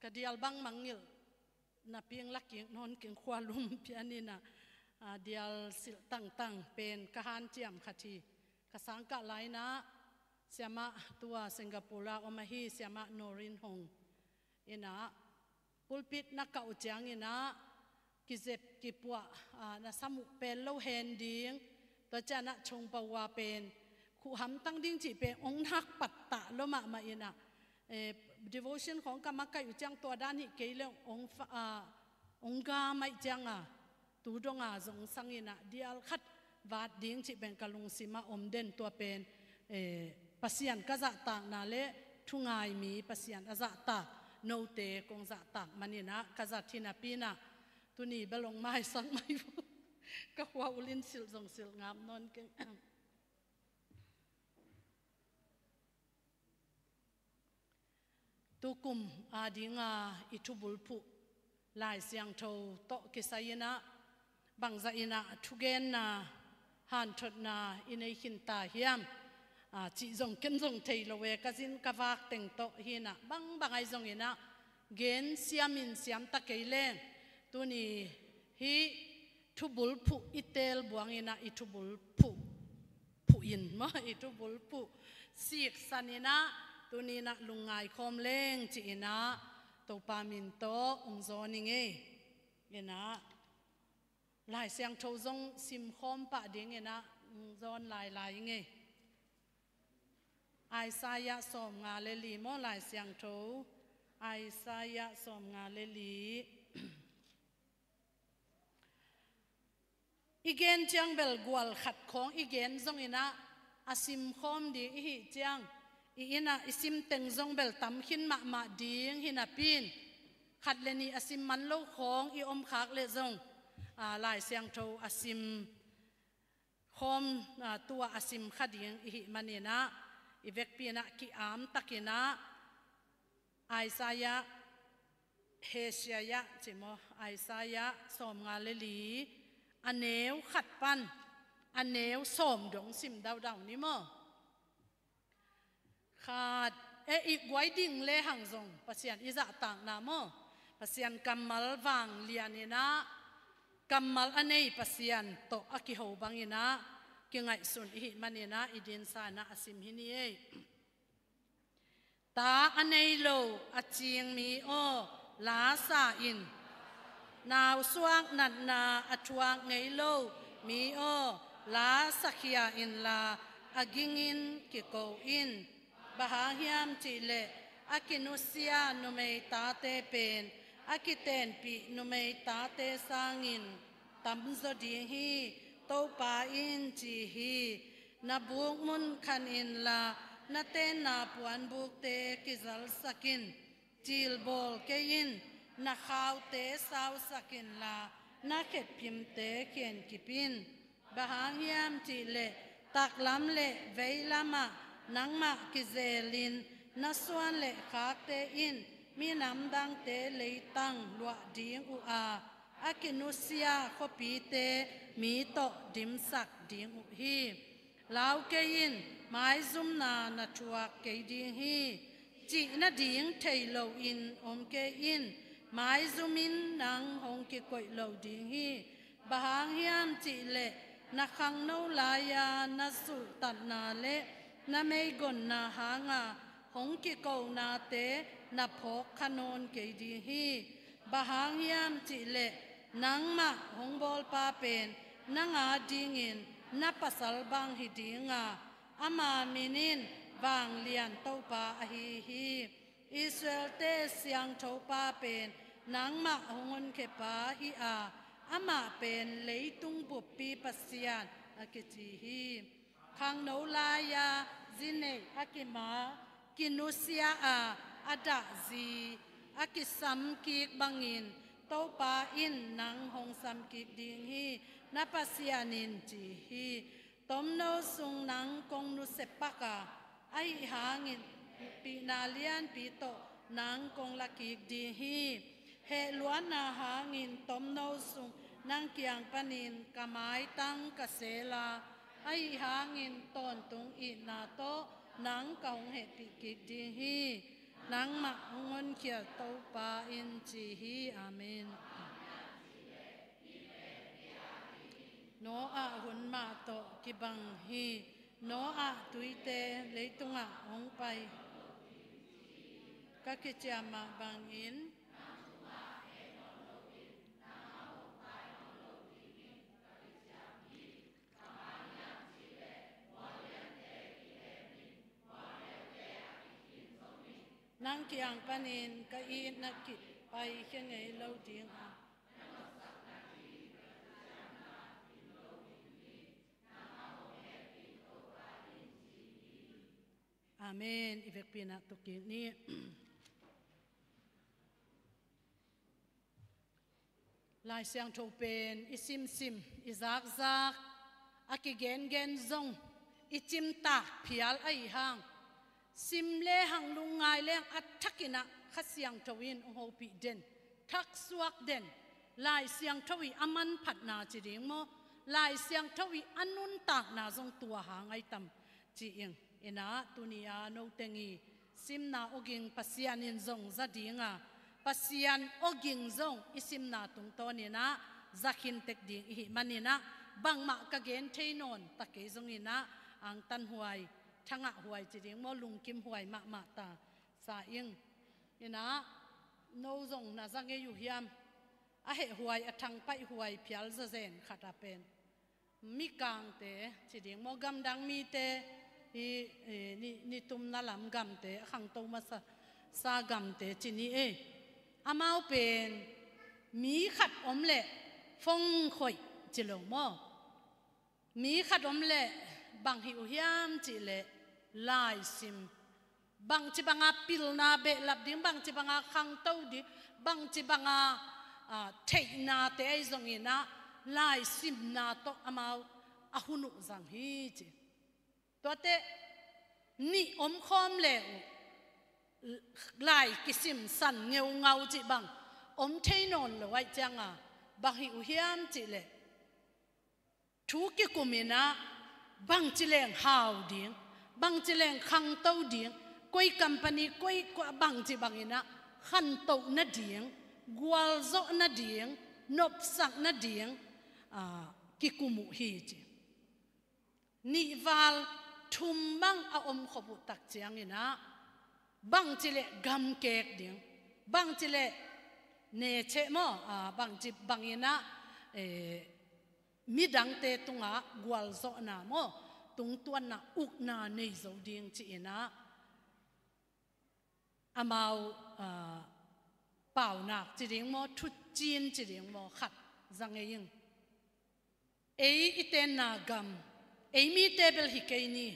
Ka dial bang mangngilh napi-in la kik nawn keng, khua lum pian in ah, a, dial silh tangtang pen ka hanciam khat hi. Ka sangkah lai-in ah siamah, tua Singapore a om ahi siamah Noreen Hong in ah pulpit na kah uh ciangin ah kizep kipuah, a, na sam uh pel lo hen ding, tua ciang ah chongpau a pen khuh hamtang ding cih pen ong nak pattah lua mahmah in ah, eh, devotion khawng ka makaih uh ciang tua dan hi kei leh ong fa-, a, ong gam ahih ciang a, tu dong a zong sang in ah dial khat vat ding cih pen ka lungsim ah om den. Tua pen, eh, Pasian ka zahtakna leh thungai mi Pasian a zahtak note kong zahtak man in ah ka zat hi napi-in ah tuni bel ong maisak mai uh. Ka khua ulin silh zong silh ngam nawn keng. Tukum ading a i thubulphuh Lai Siangtho tawh kisai in ah bangzah in ah thugenna hanthotna i nei khin ta hiam, a, cih zong ken zong thei lo e. Ka zin ka vak teng tawh hi in ah bangbang ahi zongin ah gen siam in siam ta kei leng, tuni hih thubulphuh i teel buang in ah i thubulphuh phuh in maw, i thubulphuh siksan in ah tuni in ah lungngai khawm leng ci in ah Topa min tawh ong zawn ing ei. In ah Lai Siangtho zong sim khawm pah ding in ah ong zawn lailai ing ei. Isaiah sawmnga leh li maw, Lai Siangtho Isaiah sawmnga leh li. I gen ciang bel gual khat khawng i gen zongin ah a sim khawm ding i hih ciang, i inn ah i sim teng zong bel tam khin mahmah ding hi napi-in, khat leh nih a sim man lo khawng i om khak leh zong, a, Lai Siangtho a sim khawm, a, tua a sim kha ding i hih man in ah i vekpi in ah ki-am tak in ah Isaiah, Hesia ci maw, Isaiah sawmnga leh li, a neu khat pan a neu sawm dong sim daudau ni maw. Khat, e, i guai ding lehang zong Pasian i zahtakna maw, Pasian kammal vanglian in ah kammal a nei Pasian tawh a kiho bang in ah kingaihsun i hih man in ah i dinsa in ah a sim hi ni ei. Ta a nei lo a cing mi aw, la sa in. Nausuak natna a thuak ngei lo mi aw, la sakhia inla a gingin kiko in. Bang hang hiam cih leh a kinusia numei tate pen a kitenpih numei tate sangin tamzaw ding hi, Topa in ci hi. Na buk mun khan inla na tenna puanbukte kizalsak in. Cilbawl kei in, na khaute sausak inla na khetphimte khenkip in. Bang hang hiam cih leh taklam leh veilamah nangmah kizelin na suan leh khakte in minam dangte leitang luah ding uh a, a kinusia khuapite mi tawh dimsak ding uh hi. Lau kei in, maizumna na thuak kei ding hi, cih nading thei loin om kei in. Maizumin nang hong kikoih lo ding hi. Bang hang hiam cih leh na khangno lai-a na sulhtatna leh na meigonna hanga hong kikonate na phawkkha nawn kei ding hi. Bang hang hiam cih leh nangmah hong bawlpa pen nang adingin na pasal bang hi dinga, ama min in Vanglian Topa ahi hi. Israel-te Siangthopa pen nangmah hong honkhiapa hi a, amah pen leitung buppi Pasian a kici hi. Khangno lai-a zi neih a kima, kinusia a, a dahzi a kisamkik bangin Topa in nang hong samkik ding hi, na Pasian in ci hi. Tomno sung nang kong nusia pak a, ahih hangin pihna lianpi tawh nang kong lakik ding hi. Hehluatna hangin tomno sung nang kiang panin ka maitang ka seel a, ahih hangin tawntung itna tawh nang ka hong hehpih kik ding hi. Nangmah hong honkhia Topa in ci hi. Amen. Noah hun mah tawh kibang hi. Noah tuite leitungah hong pai ka kiciam mah bangin nang kiang panin ka itna khit paikhia ngei lo ding a, Amen. I vekpi-in ah tu kik ni. Lai Siangtho pen i simsim, i zakzak, a kigengen zong i cimtak phial ahih hang, sim le hang, lungngai leng a thakin ah Kha Siangtho in hong hopih den, thaksuak den, Lai Siangtho i a manphatna ci ding maw, Lai Siangtho i a nuntakna zong tua hang ahi tam ci ing. In ah tuni-a no teng i simna awging Pasian in zong za ding a, Pasian awging zong i simna tungtawnin ah za khin tek ding i hih manin ah, bangmah ka gen thei nawn ta kei zongin ah, angtan huai, thangah huai ci ding maw, lungkim huai mahmah ta sa ing. In ah no zong na za ngei uh hiam? A heh huai, a thangpaih huai phial zazen khat a pen mikangte ci ding maw, gamdang mite, i, i, ni, nitumna lam gamte, a khangto masa sa gamte ci ni ei. Amau pen mi khat om leh fong khoih ci lo maw. Mi khat om leh bang hih uh hiam cih leh laisim. Bangci banga pilna behlap ding, bangci banga khangto ding, bangci banga, ah, theihnate ahi zongin ah laisimna tawh amau a hun uh zang hi ci. Tuate nih om khawm le uh lai kisimsan ngeungau cih bang om thei nawn lo ahih cianga bang hih uh hiam cih leh thu kikumin ah bangci leng hau ding, bangci leng khangto ding, koi company, koi kua, bangci bangin ah khantoh nading, gualzawh nading, nopsak nading, ah, kikum uh hi ci. Nih val thum bang a om khop uh tak ciangin ah bangci leh gamkek ding, bangci leh necheh maw, ah, bangci bangin ah, eh, midangte tungah gualzawhna maw, tungtuanna, ukna nei zo ding ci-in ah amau, ah, paunak ci ding maw, thucin ci ding maw, khat za ngei ing. Ei i tenna gam, ei mite bel hi kei ni.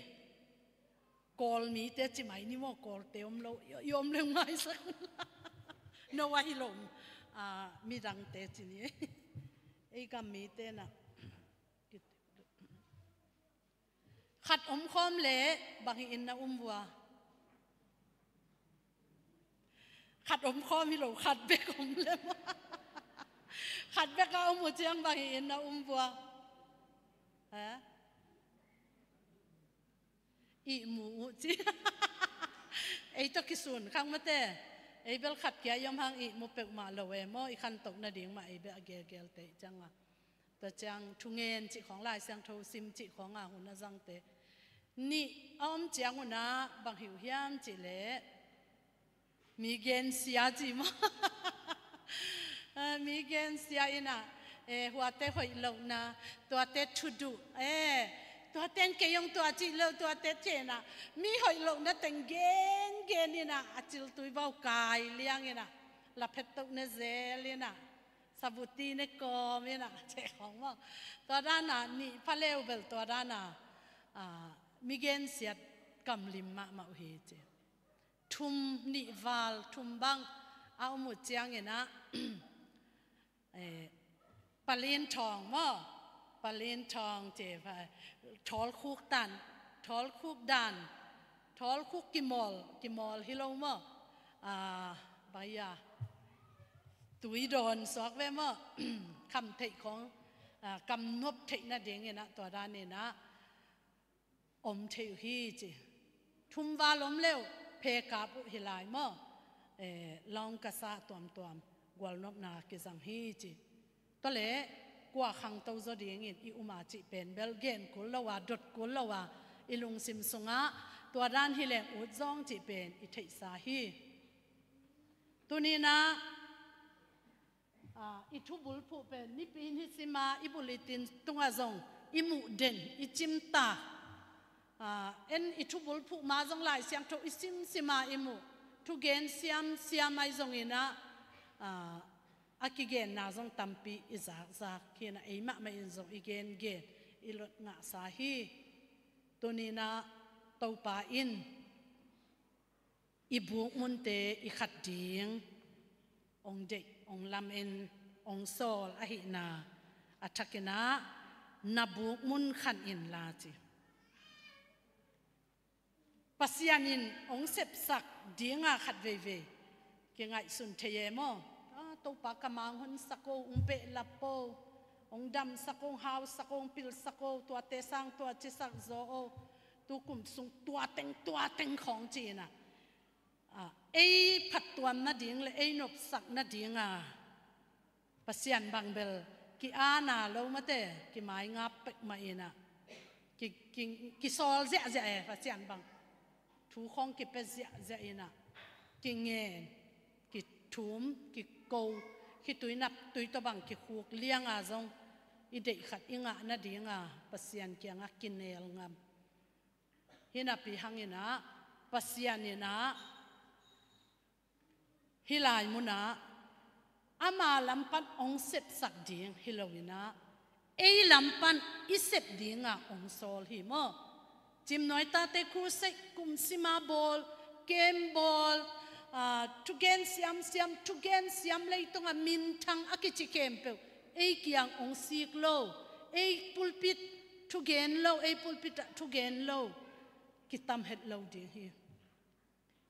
Kawl mite ci mai ni maw, Kawlte om lo, i, i om lo ngaisak un la. No ahi lo, ah, midangte ci ni. Ei gam mite na. Khat om khawm leh bang hi in na um vua? Khat om khawm hi lo, khat bek om leh maw? Khat bek a om uh ciang bang hi in na um vua? Ha? Ihmu uh ci. Ei tawh kisun khang mate. Ei bel khat kia i om hang ihmu peuhmah lo e maw, i khantoh nading mah ei bel a gelgel te i cianga. Tua ciang thungen cih khawng, Lai Siangtho sim cih khawng a hun a zangte nih a om ciang un ah bang hi uh hiam cih leh mi gensia ci maw. Ah, mi gensia in ah, eh, huate hoih lohna, tuate thuduh, eh, tuate in kei hong tua cih lo, tuate ci-in ah mi hoih lohna teng gengen in ah a ciltui bau kai liang in ah laphet toh ne zel in ah sabuti ne kawm in ah ceh khawng maw. Tua dan a nih pha le uh bel tua dan a, ah, mi gensiat kamlim mahmah uh hi ci. Thum, nih val thum bang a om uh ciangin ah, eh, palin thawng maw, palin thawng ci, thawlkhuk dan, thawlkhuk dan, thawlkhuk kimawl, kimawl hi lo maw. Ah, bang ia, tui dawn suak ve maw. Kham theih khawng, ah, kam nop theih nadingin ah tua danin ah om thei uh hi ci. Thum val om le uh phe kap uh hi lai maw? Eh, lawng ka sa tuamtuam gualnopna kizang hi ci. Tua leh kua khangto zaw dingin i um a cih pen bel gen kul lo a, dot kul lo a, i lungsim sungah tua dan hi leng ut zong cih pen i theihsa hi. Tuni-in ah, ah, i thubulphuh pen nipi ni sim a, i bulletin tungah zong i muh den, i cimtak. Ah, en i thubulphuh ma zong Lai Siangtho i simsim a i muh, thugen siamsiam ahi zongin ah, ah, a kigenna zong tampi i zakzak hi-in ah, ei mahmah in zong i gengen, i lot ngahsa hi. Tuni-in ah Topa in i buk munte i khat ding hong deih, hong lamen, hong sawl ahihna a thakin ah, na buk mun khan inla ci. Pasian in hong sepsak ding a khat veivei kingaihsun thei e maw? Ah, Topa ka mang honsak o, hong behlap o, hong damsak o, hong hausak o, hong pilsak o, tuate sang tua cisak zaw o, tu kum sung tua teng, tua teng khawng ci-in ah, ah, ei phattuam nading le ei nopsak nading a Pasian bang bel ki-ana lo mate, kimaingap pek mah in ah, ki, ki, kisawl ziahziah e Pasian bang. Thu khawng kipia ziahziah in ah, kingen, kithum, kiko, khitui naptui tawh bang kikhuk liang a zong i deih khat i ngah nading a Pasian kiangah kinel ngam. Hinapi hangin ah, Pasian in ah, hih lai munah ama lam pan hong sepsak ding hi lo-in ah, ei lam pan i sep ding a hong sawl hi maw? Cimnuai tate crusade kum sim a bawl, camp bawl, ah, thugen siamsiam, thugen siam leitungah minthang a kici khempeuh ei kiang hong sik lo, ei pulpit thugen lo, ei pulpit ah thugen lo kitam het lo ding hi.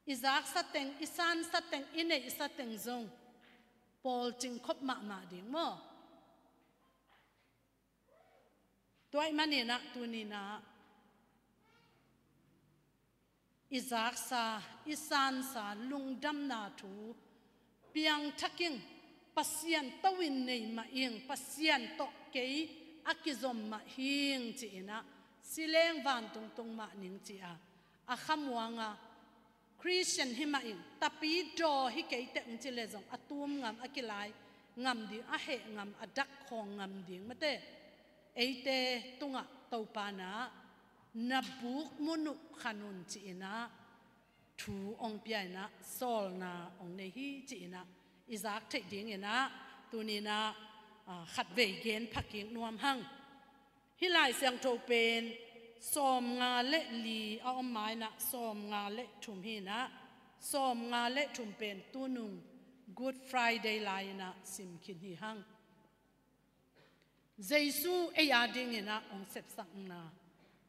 I zaksa teng, i sansa teng, i neihsa teng zong pawlcing khop mahmah ding maw? Tua ahih manin ah tuni-in ah i zaksa, i sansa lungdamna thu piangthak ing, Pasian to-in nei mah ing, Pasian tawh kei a kizom mah hing ci-in ah, si leng vantung tung mah ning ci-a, a khamuang a, Khristian hi mah ing, tapidaw hi kei teh hong ci leh zong a tum ngam, a kilai ngam ding, a heh ngam, a dak khawng ngam ding mate, eite tungah Topa in ah na buk mun uh khan un ci-in ah, thu hong pia-in ah, sawlna hong nei hi ci-in ah, i zak theih dingin ah, tuni-in ah, ah, khatvei gen phakik nuam hang. Hih Lai Siangtho pen sawmnga le li a om ma-in ah, sawmnga le thum hi-in ah, sawmnga le thum pen tunung Good Friday lai-in ah sim khin hi hang. Jesu ei adingin ah hong sepsakna,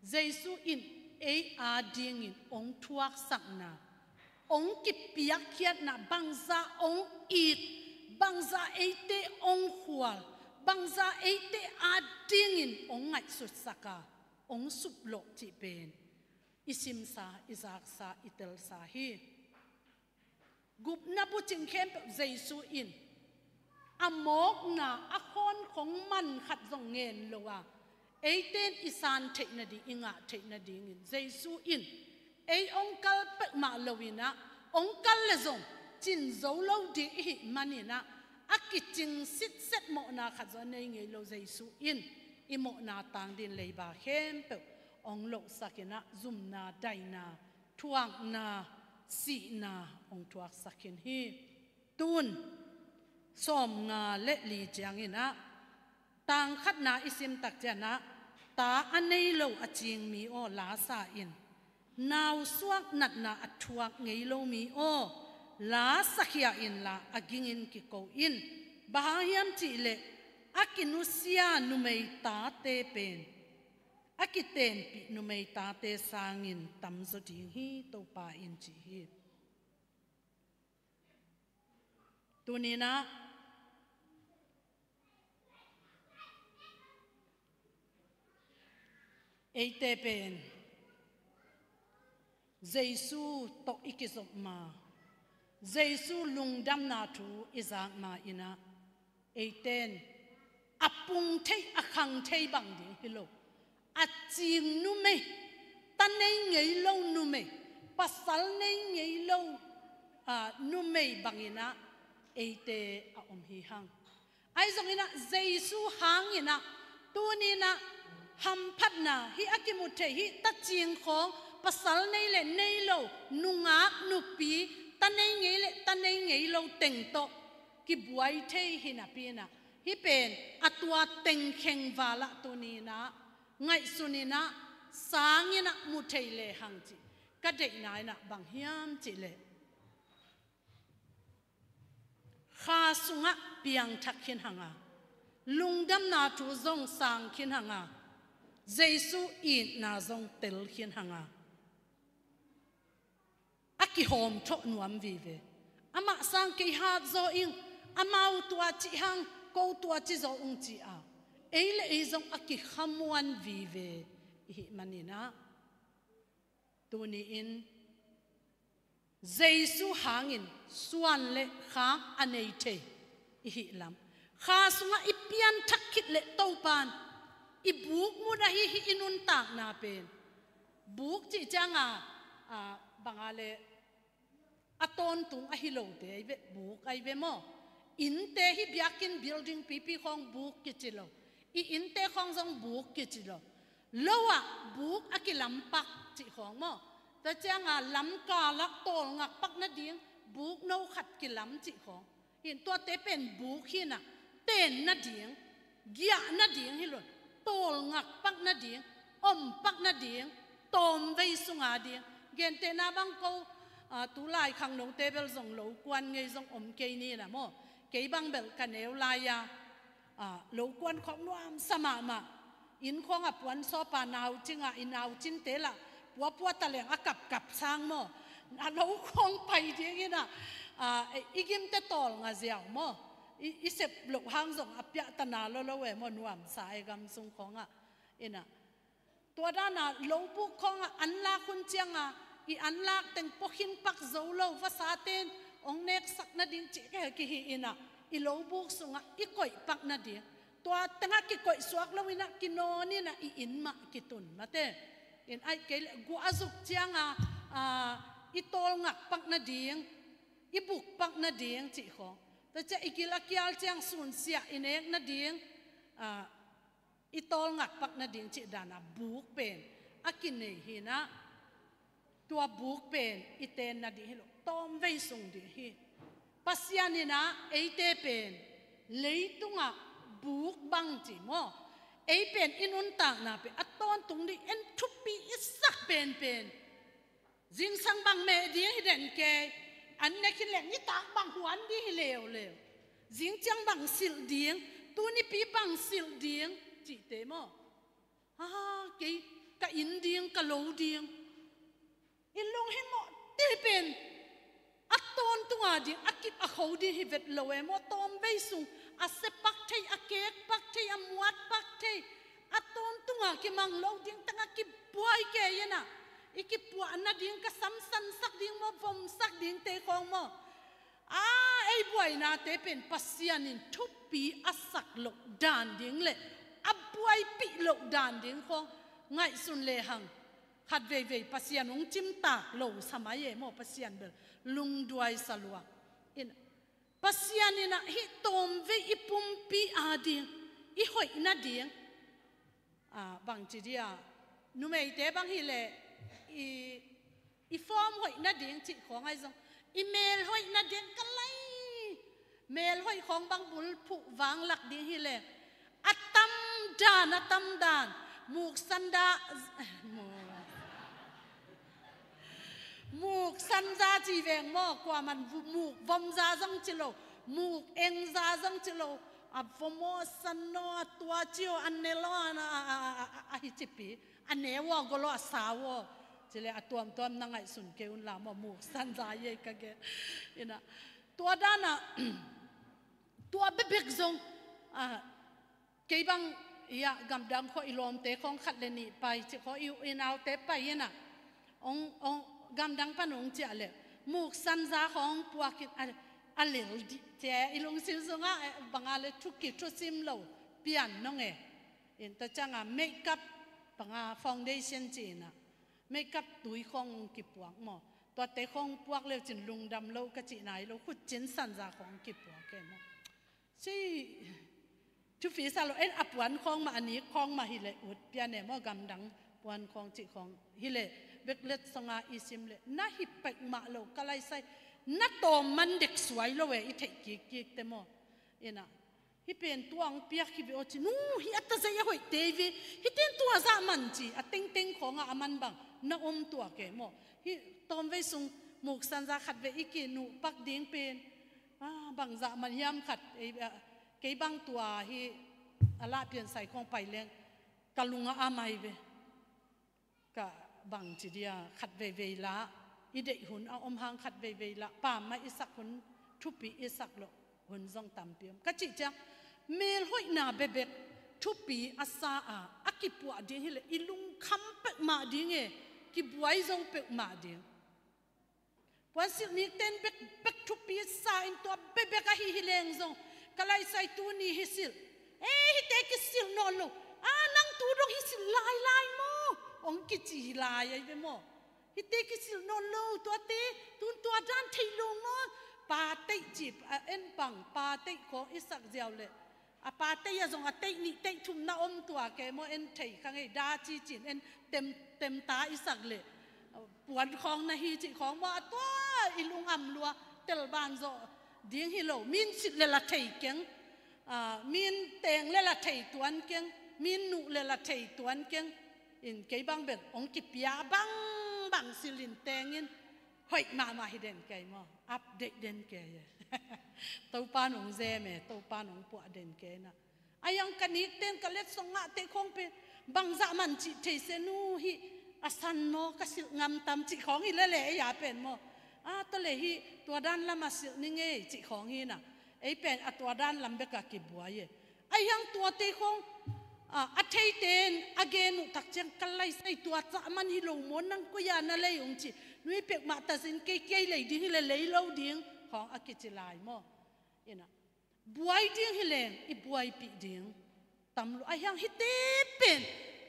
Jesu in ei adingin hong thuaksakna, hong kipiakkhiatna, bangzah hong it, bangzah eite hong khual, bangzah eite adingin hong ngaihsutsak a, hong suplawh cih pen i simsa, i zaksa, i telsa hi. Gupna bucing khempeuh Jesu in a mawkna, a khawnkhong man khat zong ngen lo a, eite in i san theih nading, i ngah theih nadingin Jesu in ei hong kal peuhmah lo-in ah, hong kal leh zong cin zo lo ding i hih manin ah, a kicing sitset mawhna khat zong a nei ngei lo Jesu in i mawhna tang dingin leiba khempeuh hong lohsak-in ah, zumna, daina, thuakna, sihna hong thuaksak khin hi. Tun sawmnga le li ciangin ah, tang khatna i sim tak ciangin ah, ta a nei lo a cing mi aw, la sa in. Nausuak natna a thuak ngei lo mi aw, la sakhia inla, a gingin kiko in. Bang hang hiam cih leh a kinusia numei tate pen a kitenpih numei tate sangin tamzaw ding hi, Topa in ci hi. Tuni-in ah eite pen Jesu tawh i kizop ma, Jesu lungdamna thu i zak ma inah, eiten a pung thei, a khang thei bang ding hi lo, a cing numei, ta nei ngei lo numei, pasal nei ngei lo, a, numei bang inah eite a om hi hang. Ahi zong inah Jesu hang inah tuni inah hamphatna, hih a kimu thei, hih ta cing khawng, pasal nei le nei lo, nungak nupi, ta nei ngei le ta nei ngei lo teng tawh kibuai thei hi napi inah, hih pen a tua teng kheng val ah tuni inah ngaihsun inah, sang inah mu thei lehang cih ka deihna inah bang hiam cih leh, kha sungah piangthak khin hang a, lungdamna thu zong sang khin hang a, Jesu itna zong tel khin hang a, a kihawm thawh nuam vive. Amah sang kei hat zaw ing, amau tua cih hang, ko tua ci zaw ung ci a, ei le ei zong a kikhamuan vive. Ihih man inah tuni-in Jesu hangin suan le khak a nei thei ihih lam, kha sungah i pianthak khit le Topan i buk mut ahi hi. I nuntakna pen buk cih cianga, a, banga le a tawntung ahi lote ahi ve, buk ahi ve maw? Innte, hih biakinn building pipi khawng buk kici lo, i innte khawng zong buk kici lo. Lo ah buk a kilampak cih khawng maw? Tua cianga lamkalah tawlngakpak nading buk no khat kilam cih khawng. Hin tuate pen buk hinah, ten nading, giah nading hi lo, tawlngakpak nading, ompak nading, tawmvei sunga ding. Gentehna bang ko, a, tulai khangnote bel zong lo kuan ngei zong om kei ni na maw? Kei bang bel ka neu lai-a, a, lo kuan khawk nuamsa mahmah. Inn khawng a puan sawpa naucingah, i naucinte lah puapua taleng a kapkap sang maw? A lo khawng pai ding inah, a, i gimte tawlnga ziau maw? I, i sep loh hang zong a piahtana lolo e maw, nuamsa e gam sung khawngah. Inah tua dana lo buk khawngah an lak hun cianga, i an lak teng pua khin pak zo lo, vasaten ong neksak nading cih ka he kihi inah, i lo buk sungah i koih pak nading, tua tengah kikoih suak lo inah kinawn inah i inn mah kitun mate. In aih kei le guah a zuk cianga, a, i tawlngakpak nading, i bukpak nading cih khawng, tua ciah i gil a kial ciang sunsiah i nek nading, a, i tawlngakpak nading cih dana buk pen a kinei hinah, tua buk pen i ten nading hi lo, tawmvei sung ding hi. Pasian inah eite pen leitungah buk bang ci maw? Ei pen i nuntakna pen a tawntung ding en thupi i sak penpen. Zingsang bang meh ding hi den kei, an ne khin leng nitak bang huan ding hi leuleu. Zingciang bang silh ding, tunipi bang silh ding cihte maw? A, kei ka inn ding, ka lo ding, i lunghimawhte pen a tawntunga ding a kip a kho ding hi vet lo e maw? Tawmvei sung a sepak thei, a kekpak thei, a muatpak thei, a tawntunga kimang lo ding tengah kibuai kei inah, i kipuah nading, ka samsansak ding maw, vomsak dingte khawng maw? A, ei buainate pen Pasian in thupi a sak loh dan ding le a buaipih loh dan ding khawng ngaihsun lehang, khat veivei Pasian hong cimtak lo sa mai e maw? Pasian bel lungduai sa lua. In, Pasian inah hih tawmvei i pumpi ading, i hoih nading, a, bangci dia, numeite bang hileh i, i form hoih nading cih khawng ahi zong, i mel hoih nading ka lai. Mel hoih khawng bang bulphuh vanglak ding hileh, a tamdan, a tamdan, muksan da, muk, muksan za ci veng maw, kuaman muk vom za zong ci lo, muk eng za zong ci lo, a vom aw, san aw, a tua ci aw, a nel aw, a, a, a, a, a hi cipi, a neu aw, gol aw, a sau aw, ci le a tuamtuam na ngaihsun kei un la maw, muksan za ei ka gen. Inah tua dana, tua bebek zong, a, kei bang, ia, gamdang khawng i lawmte khawng khat le nih pai, ci khawng i, i naute pai inah, ong, ong, gamdang pan hong ciah leh muksanza khawng puakin a, a lel dih ci e. I lungsim sungah, eh, bang a leh thuki thusim lo pian nong e. In tua ciangah makeup bang a foundation ci-in ah makeup tui khawng kipuak maw. Tuate khawng puak leucin lungdam lo ka cihna hi lo, khutcin sanza khawng kipuak e maw. Ci thupi sa lo, en a puan khawng mah, a nik khawng mah hi leh ut pian e maw, gamdang puan khawng cih khawng hi leh bek letsong a i sim leh na hi pek mah lo, ka laisai na tawm man dek suai lo e, i theih kikkik te maw. In ah hih pen tua hong piak hi ve aw ci, nu, hih a tazei a hoih te hi ve, hih ten tua zah man ci, a tengteng khawngah a man bang na om tuak e maw. Hih tawmvei sung muksanza khatvei i kinuhpak ding pen, ah, bang zah man hiam khat, ei, ah, kei bang tua hih a lah piansai khawng pai leng ka lungah a mai ve. Ka bang ci dia, khat veivei lah i deih hun a om hang, khat veivei lah pammaih i sak hun, thupi i sak loh hun zong tampi om. Ka cih ciang, melhoihna bekbek thupi a sa a, a kipuah ding hi leh i lungkham peuhmah ding e, kibuai zo peuhmah ding. Puansilh nikten bekbek thupi sa in tua bekbek ahi hi leng zong, ka laisai tuni hi silh. Eh, hihte kisilh nawn lo. Ah, nang tu dong hi silh lailai maw? Hong kici hi lai ahi ve maw. Hihte kisilh nawn lo, tuate, tun tua dan thei lo maw. Pa teih cip, a en pang, pa teih khawng i sak ziau leh. A pa teih a zong a teih nih teih thum na om tuak e maw, en thei kha ngei da ci cin en tem, temta i sak leh puan khawng na hi cih khawng maw, a tua i lungam lua, tel ban zawh ding hi lo, min silh leh la thei keng, ah, min teng leh la thei tuan keng, min nuh leh la thei tuan keng. In kei bang bel hong kipia bang bang silh in teng in hoih mahmah hi den kei maw, update den kei e. Topa nong zem e, Topa nong puah den kei na. A yang ka nikten ka letsong ngahte khawng pen bang zah man cih thei se, nu, hih a san maw, ka silh ngam tam cih khawng hi lele ei a pen maw. A tua leh hih tua dan lam a silh ni ngei cih khawng hi na. Ei pen a tua dan lam bek a kibuai e. Ahi hang tuate khawng, ah, a theite in a gen uh tak ciang ka laisai tua cah man hi lo maw, nang koi a na lei ung ci. Nui peuhmah tazin kei, kei lei ding hi leh lei lo ding khawng a kici lai maw. In ah buai ding hi leng i buaipih ding tam lo. Ahi hang hihte pen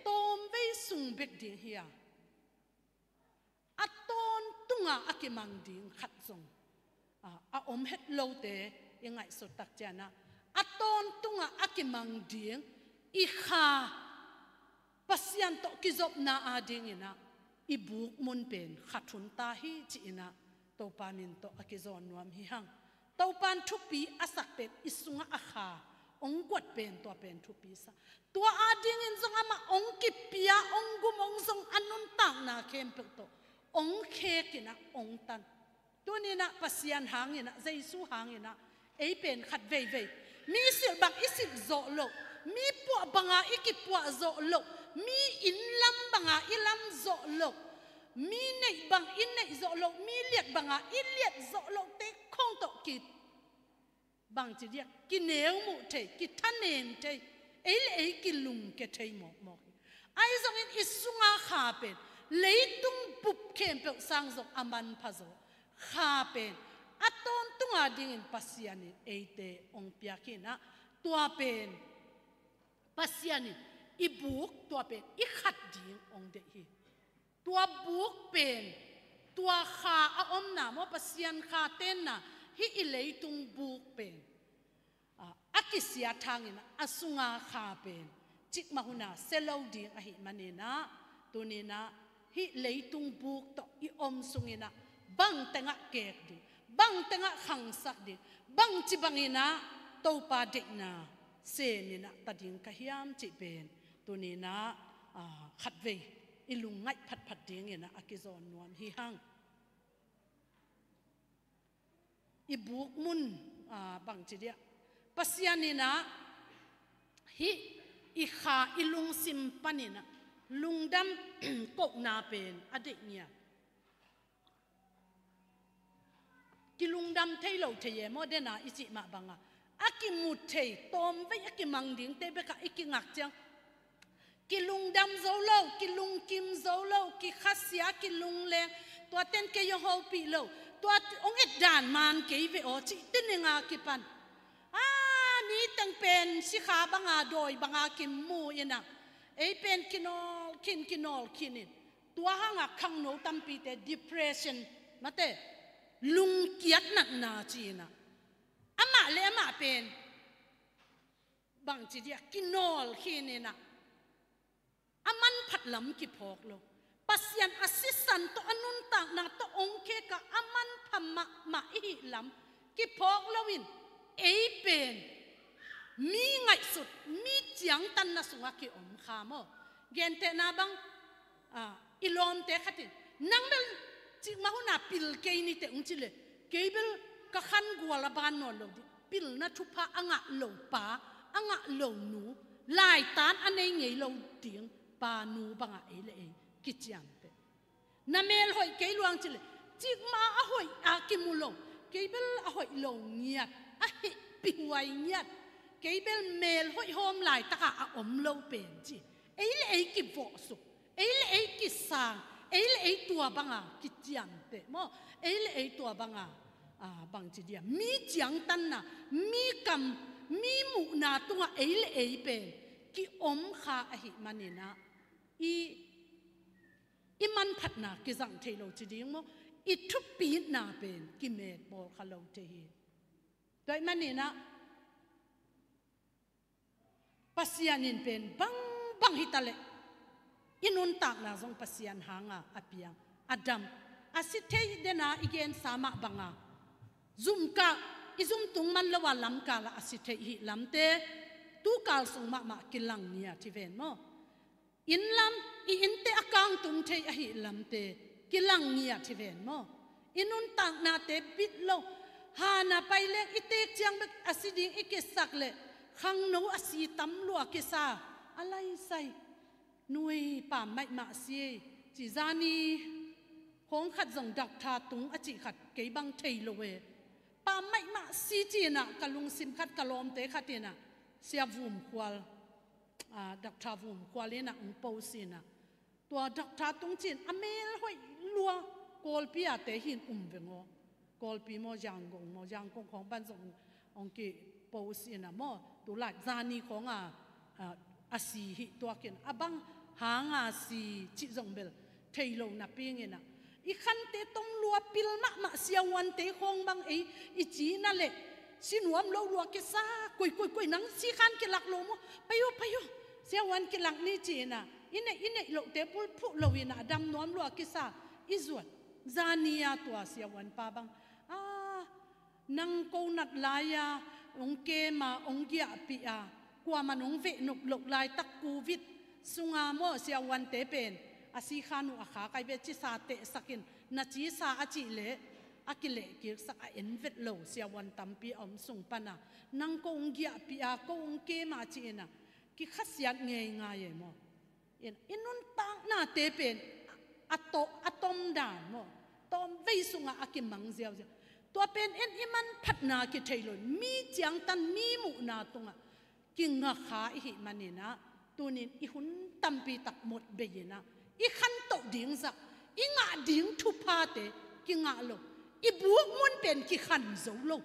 tawmvei sung bek ding hi a, a tawntunga a kimang ding khat zong, a, a om het lote i ngaihsut tak ciang ah, a tawntunga a kimang ding i kha, Pasian tawh kizopna adingin ah i buk mun pen khat hun ta hi ci-in ah Topa min tawh a kizawn nuam hi hang. Topa in thupi a sak pen i sungah a kha hong guat pen, tua pen thupi sa. Tua adingin zong amah hong kipia, hong gum, hong zong, a nuntakna khempeuh tawh hong khek in ah hong tan. Tuni-in ah Pasian hangin ah, Jesu hangin ah ei pen khat veivei, mi silh bang i silh zawh loh, mi puah banga i kipuah zawh loh, mi inn lam banga i lam zawh loh, mi neih bang i neih zawh loh, mi liat banga i liat zawh lohte khawng tawh ki, bangci diak, kineu muh thei, kithanem thei, ei le ei kilungkia thei mawkmawk hi. Ahi zongin i sunga kha pen leitung bup khempeuh sang zong a manpha zaw. Kha pen a tawntung adingin Pasian in eite hong piak hi-in ah, tua pen Pasian in i buk, tua pen i khat ding hong deih hi. Tua buk pen, tua kha a omna maw, Pasian kha tenna, hih i leitung buk pen, a, a kisiat hangin a sunga kha pen cikmah hun a sia lo ding ahih manin ah, tuni-in ah hih leitung buk tawh i om sungin ah bang tengah kek ding, bang tengah khangsak ding, bangci bangin ah Topa deihna semin ah ta ding ka hiam cih pen tuni-in ah, a, khatvei i lungngaih phatphat dingin ah a kizawn nuam hi hang. I buk mun, a, bangci diak, Pasian in ah hih i kha, i lungsim panin ah lungdam kohna pen a deih ngiat. Kilungdam thei lo thei e maw, dena i cih mah banga a kimu thei, tawmvei a kimang dingte bekah i kingak ciang kilungdam zo lo, kilungkim zo lo, kikhasia, kilungleng, Tua ten kei hong hopih lo. Tua hong et dan man kei ve aw, cih tininga kipan. A, mi teng pen sikha banga, dawi banga kimu inah, ei pen kinawl khin, kinawl khin in. Tua hanga khangno tampite depression, mate, lungkiat natna ci inah, amah le amah pen bangci dia kinawl khin inah, a manphat lam kiphawk lo. Pasian a sisan tawh, a nuntakna tawh hong khek a, a manpha mahmah i hih lam kiphawk loin, ei pen mi ngaihsut, mi ciangtanna sungah kiom kha maw? Gentehna bang, a, i lawmte khat in, nang bel cikmah huna pil kei ni teh, hong ci leh, kei bel ka khangual a ban nawn lo ding. Pilna thupha a ngah lo pa, a ngah lo nu, laitan a nei ngei lo ding pa, nu banga ei le ei kiciamteh. Na mel hoih kei lua hang ci leh, cikmah a hoih a kimu lo, kei bel a hoih lo ngiat, a hehpihhuai ngiat, kei bel mel hoih hawm laitaka a om lo pen ci. Ei le ei kivawhsuk, ei le ei kisang, ei le ei tua banga kiciamteh maw? Ei le ei tua banga, a, bangci dia, mi ciangtanna, mi kam, mi muhna tungah ei le ei pen kiom kha ahih maninah, i, i manphatna kizang thei lo ci ding maw? I thupitna pen kimetbawl kha lo thei hi. Tua ahih maninah, Pasian in pen bangbang hitaleh, i nuntakna zong Pasian hanga a piang, a dam, a si thei dena i gensa mah banga, zum kah, i zum tung man lo a lamkala a si thei hih lamte, tukal sung mahmah kilang ngiat hi ven maw? Inn lam, i innte a kangtum thei ahih lamte kilang ngiat hi ven maw? I nuntaknate bit lo. Hana pai leng i teek ciang bek a si ding i kisak leh, khangno a si tam lua kisa, a laisai, nui pam maimah si ei, ci zani khawng khat zong dakta tung a cih khat kei bang thei lo e. Pam maimah si ci inah ka lungsim khat, ka lawmte khat inah, Sia Vum Khual, a, dakta Vum Khual inah hong post inah, tua dakta tung cin a mel hoih lua Kawlpi a te hin um veng aw. Kawlpi maw, Yangon maw, Yangon khawng pan zong hong kipost inah maw, tulai zani khawnga, a, a si hih tuakin, a bang hanga si cih zong bel thei lo napi inah, i khante tom lua pil mahmah siavuante khawng bang ei i cina leh, si nuam lo lua kisa, koi, koi, koi, nang si khan kilak lo maw? Pai uh, pai uh, siavuan kilak ni ci inah, i neih, i neih lohte bulphuh lo inah, a dam nuam lua kisa, i zuat. Zani-a tua siavuan pa bang, a, nang ko nat lai-a hong kem a, hong giahpih a, kuaman hong veh nop loh laitak Covid sunga maw, siavuante pen a si khan uh a kha kai ve, cisa tehsakin, na cisa a cih leh a kilehkiksak, a en vet lo siavuan tampi a om sung pana, nang ko hong giahpih a, ko hong kem a ci inah, kikhasiat ngeingai e maw? In, i nuntaknate pen a to-, a tom dan maw, tawmvei sungah a kimang ziauziau. Tua pen en i manphatna kithei lo, mi ciangtan, mi muhna tungah kingakha i hih maninah, tunin i hun tampi tak mot bei inah, i khantoh ding zah, i ngah ding thuphate kingah lo, i buk mun pen kikhan zo lo.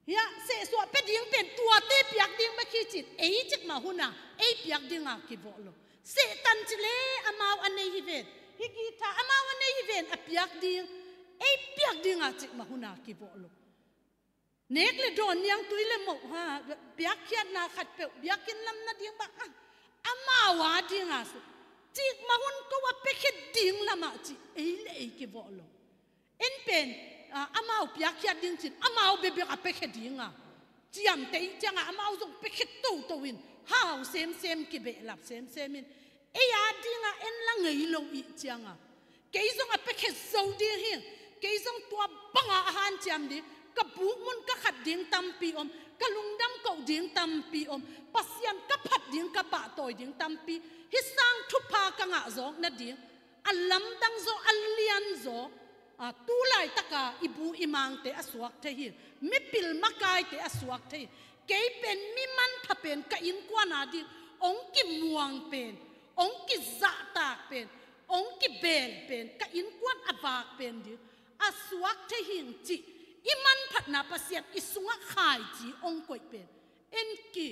Hiah sehsuah pia ding pen tuate piak ding bek hi cin, ei cikmah huna ei piak dinga kivawh lo. Sehtan ci le amau a nei hi ven, hih guitar amau a nei hi ven, a piak ding, ei piak dinga cikmah huna kivawh lo. Nek le dawn, niangtui le moh, ha, piakkhiatna khatpeuh biakinn lam nading bang, a, amau a dinga, cikmah hun ko a piakhia ding lamah ci ei le ei kivawh lo. En pen, a, amau piakkhiat ding cin, amau bekbek a piakhia dinga, ciamteh cianga amau zong piakhia toto in, hau semsem, kibehlap semsem in, ei a dinga en la ngei lo ih cianga, kei zong a piakhia zo ding hi, kei zong tua banga a hanciam ding, ka buk mun ka khat ding tampi om, ka lungdam koh ding tampi om, Pasian ka phat ding, ka pahtawi ding tampi, hih sang thupha ka ngah zawk nading, a lamdang zaw, a lian zaw, a, tu laitaka i bu i mangte a suak thei hi, mipil makaite a suak thei hi. Kei pen mi manpha pen, ka innkuan a ding hong kimuang pen, hong kizahtak pen, hong kibel pen, ka innkuan a vak pen ding a suak thei hing cih i manphatna, Pasian i sungah khaici hong koih pen en ki,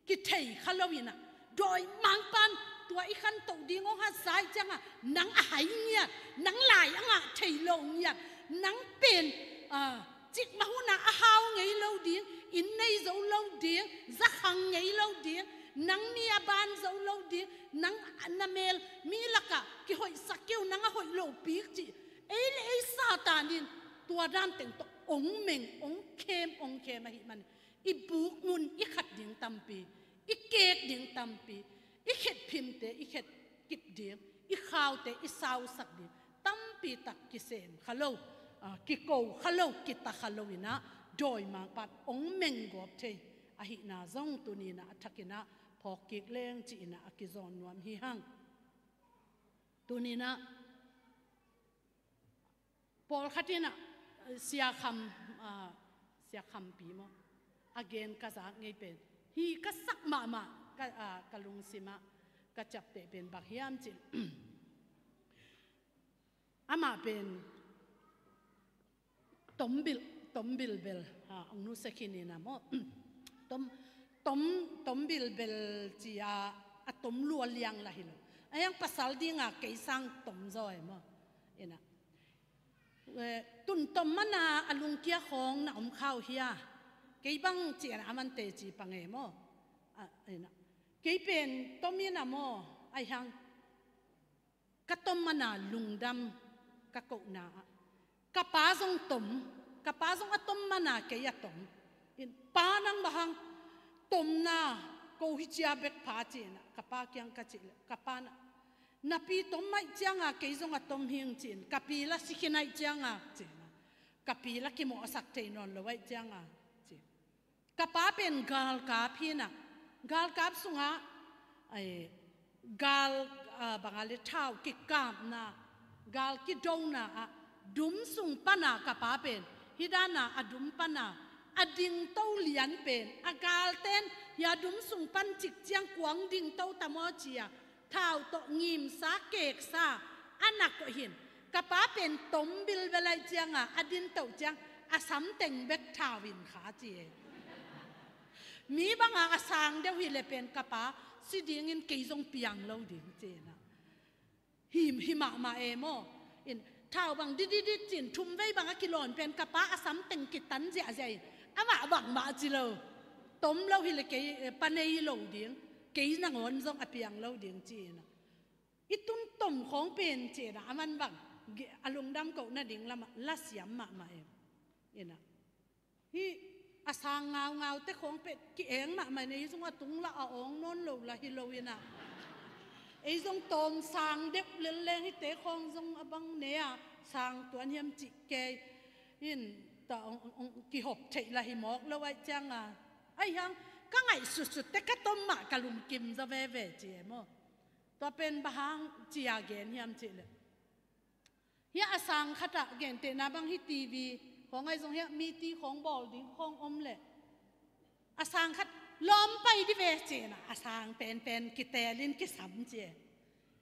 kithei kha lo in ah, dawimangpa'n tua i khantoh ding hong hatsa ahih ciangah, nang a hai ngiat, nang lai a ngah thei lo ngiat, nang pen, ah, cikmah hun ah a hau ngei lo ding, inn nei zo lo ding, zakhang ngei lo ding, nang mi a ban zo lo ding, nang na mel mi lakah kihoihsak kei un, nang a hoih lopi cih, ei le ei Satan in tua dan teng tawh hong meng, hong khem, hong khem ahih manin i buk mun i khat ding tampi, i kek ding tampi, i khetphimte i khet kip ding, i khaute i sausak ding tampi tak kisem kha lo, ah, kiko kha lo, kita kha lo in ah, dawimangpa'n hong menggawp thei ahihna zong tuni in ah a thak in ah phawk kik leng ci-in ah a kizawn nuam hi hang. Tuni in ah pawlkhat in ah, Sia Kham, ah, Sia Khampi maw, a gen ka zak ngei pen, hi ka sak mahmah, ka, ah, ka lungsim ah ka ciapteh pen bang hiam cih leh, amah pen tom bil, tom bilbel, ah, hong nusia khin in ah maw, tom, tom, tom bilbel ci-a, a tom lua liang lah hi lo. Ahi hang pasal ding a kei sang tom zaw e maw. In ah, eh, tun tom man a a lungkia khawng na om kha uh hia? Kei bang ci-in ah aman teci pang e maw. Ah, in ah, kei pen tom in ah maw, ahi hang ka tom man a lungdam ka kohna ah, ka pa zong tom, ka pa zong a tom man a kei a tom. In, "Pa, nang bang hang tomna ko hi cia bek pha?" ci-in ah ka pa kiang ka cih leh, ka pa'n ah, "Na pi tom ahih ciang a kei zong a tom hing," ci-in, "Ka pi lah si khin ahih ciang a," ci-in ah, "Ka pi lah kimawhsak thei nawn lo ahih ciang a," ci-in. Ka pa pen galkap hi in ah, galkap sungah, ai, gal, ah, bang a leh thau kikapna, gal kidona ah, dum sung pan a ka pa pen, hi dan a a dum pan a a dingto lian pen, a galte'n, "Hia, dum sung pan cik ciang kua hong dingto tam aw?" ci-a thau tawh ngimsa keksa a na koih hi in, ka pa pen tom bilbel ahih ciang a a dingto ciang a samteng bek thau in kha ci e. "Mi bang a a sang deuh hi leh pen ka pa si ding in, kei zong piang lo ding," ci-in ah. Hi, hi mahmah e maw. In, thau bang dididit ci-in thumvei bang a kilawn pen ka pa a samteng kitan ziahziah in, amah bangmah ci lo. Tom lo hi leh kei, eh, pa nei lo ding, kei nangawn zong a piang lo ding ci-in ah. I tun tom khawng pen ci-in ah, aman bang, ge-, a lungdam kohna ding lamah lasiam mahmah e. In ah, hih a sang ngaungaute khawng pen ki-eng mahmah in, ei zong a tung lah a awng nawn lo lah hi lo in ah, ei zong tawm sang deuh lel leng hihte khawng zong a bang ne a sang tuan hiam cih kei in, ta ong, ong, ong kihop theih lah hi mawk lo ahih ciang a, ahi hang ka ngaihsutsut teh ka tom mah ka lungkim zaw veve ci e maw. Tua pen bang hang ci-a gen hiam cih leh, hih a sang khat ah, gentehna bang hih TV khawng ahi zong, hih a meeting khawng bawl ding khawng om leh, a sang khat, "Lawm, pai dih ve," ci-in ah a sang penpen kiteel in kisam ci e.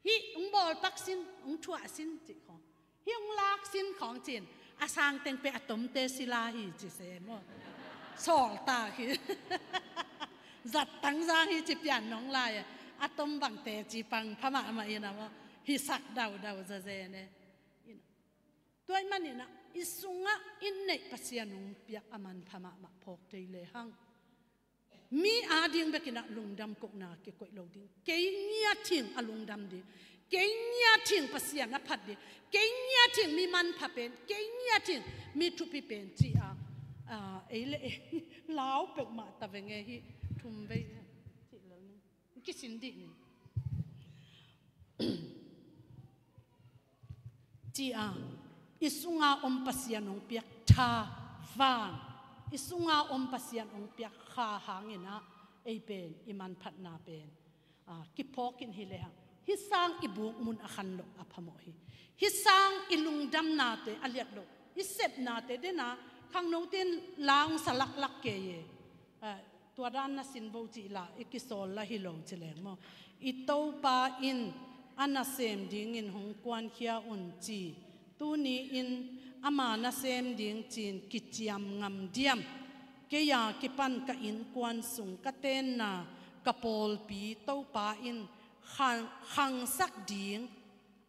"Hih hong bawl pak sin, hong thuah sin," cih khawng, "Hih hong lak sin," khawng ci-in, a sang teng pen a tomte sila hi ci se maw. Sawltak hi. Zattang zang hi ci pian nong lai e. A tom bang teci pang pha mahmah in ah maw, hisak daudau zazen e. Tua ahih manin ah, i sungah i neih Pasian hong piak a manpha mahmah phawk thei lehang, mi ading bekin ah lungdam kohna kikoih lo ding. Kei ngiat hing a lungdam ding, kei ngiat hing Pasian a phat ding, kei ngiat hing mi manpha pen, kei ngiat hing mi thupi pen ci-a, ah, ei le ei lau peuhmah ta veng e, hih thumvei cih lo ning. Kisin dih ni. Ci-a, i sunga om Pasian hong piak tha vang, i sunga om Pasian hong piak kha hangin ah, ei pen i manphatna pen, ah, kiphawk in hi lehang, hih sang i buk mun a khan loh a phamawh hi. Hih sang i lungdamnate a liat loh, i sepnate den a khangnote in la hong sa laklak kei e. Ah, tua dan na sin vo cih lah i kisawl lah hi lo ci leng maw. I Topa in a nasem dingin hong kuankhia un ci. Tuni-in ama nasem ding ci-in kiciam ngam diam? Kei a kipan ka innkuan sung ka tenna ka pawlpi Topa in khang, khangsak ding,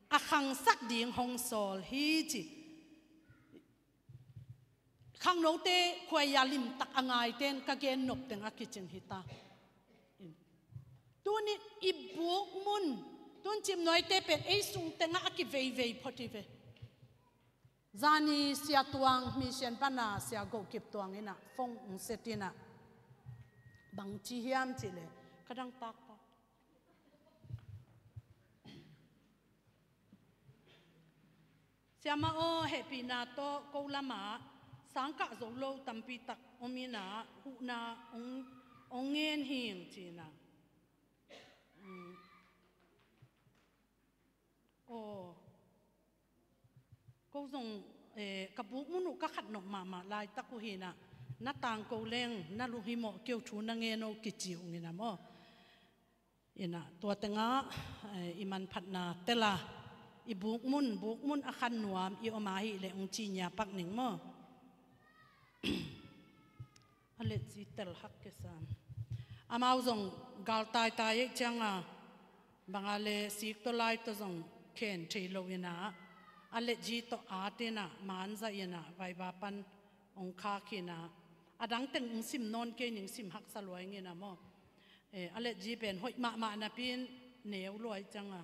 a khangsak ding hong sawl hi ci. Khangnote khuaia limtak a ngaite'n ka gen nop teng a kicing hi ta. Tuni i buk mun, tun cimnuaite pen ei sung tengah a kiveivei phot hi ve. Zani Sia Tuang, Mission pana Sia Go Kip Tuang inah phone ong set inah, bang ci hiam cih leh, ka dang tak ta. Siamah aw, hehpihna tawh ko lamah sangkah zo lo tampi tak om inah, huhna ong, ong ngen hing ci inah. Um, aw, ko zong, eh, ka buk mun uh ka khat nop mahmah laitak uh hi inah, na tangko leng na lunghimawh kei uh, thu na ngen uh kici ung inah maw. Inah tua tengah, eh, i manphatna tel a, i buk mun, buk mun a khan nuam i om ahih leh ong ci ngiapak ning maw. A letzi tel hak kei sam. Amau zong gal taitai ei ciang a, bang a leh sik tawh lai tawh zong khen thei lo inah, a letzi tawh at inah, man zah inah, vaiva pan ong khak inah, a dang teng ong sim nawn kei ning, sim haksa lua ing inah maw. Eh, a letzi pen hoih mahmah napi-in neu lua ei ciang a.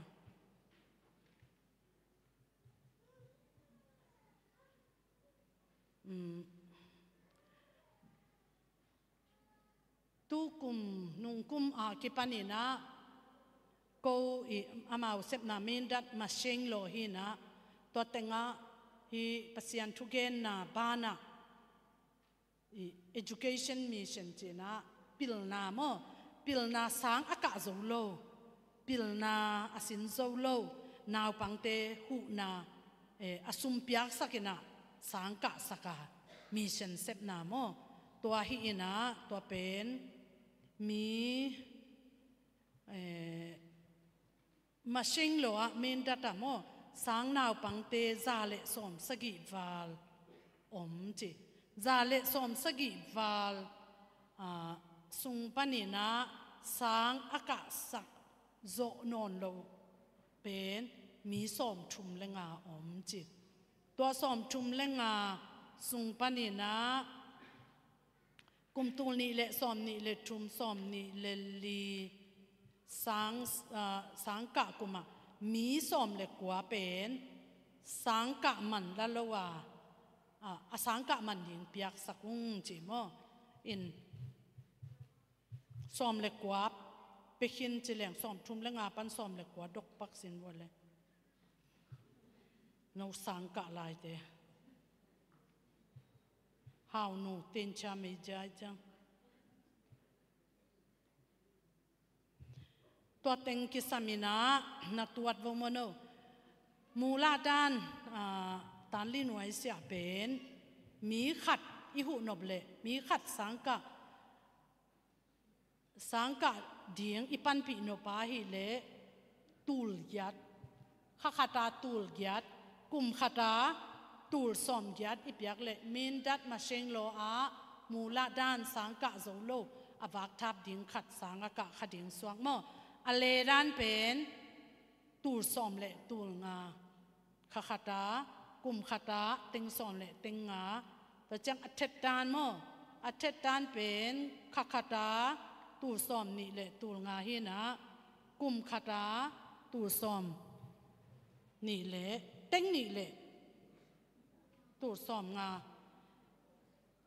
Um, tu kum, nung kum a kipan inah, ko i amau sepna Mindat Machine Law hi inah, tua tengah hi Pasian thugenna banah, i education mission ci inah, pilna maw, pilna sang a kah zo lo, pilna a sin zo lo naupangte huhna, eh, a sum piaksak inah sang kahsak a mission sepna maw. Tua hi inah, tua pen mi, eh, Machine Law ah Mindat ah maw, sang naupangte za le sawm sagih val om ci. Za le sawm sagih val, ah, sung pan inah sang a kahsak zawh nawn lo pen mi sawm thum le nga om ci. Tua sawm thum le nga sung pan inah kum tul nih le sawm nih le thum, sawm nih le li, sang, ah, sang kah kum ah mi sawm le kua pen sang kah man la lo a, ah, a sang kah man ding piaksak ung ci maw. In sawm le kua pia khin ci leng, sawm thum le nga pan sawm le kua dok pak sin vua le. No sang kah laite. Hau nu, tin cha mei jai chang. Tua teng kisam inah, na tuat vo maw no. Mulah dan, ah, tan li nuai siah pen, mi khat i huh nop leh, mi khat sang kah, sang kah ding i panpih nop ahih leh tul giat, kha khat a tul giat, kum khat a tul sawm giat i piak leh, Mindat Machine Law ah mulah dan sang kah zo lo, a vakthap ding khat sang a kah kha ding suak maw. A le dan pen tul sawm le tul nga, kha khat a, kum khat a, teng sawm le teng nga. Tua ciang a thet dan maw, a thet dan pen kha khat a tul sawm nih le tul nga hi inah, kum khat a tul sawm nih le teng nih le tul sawm nga.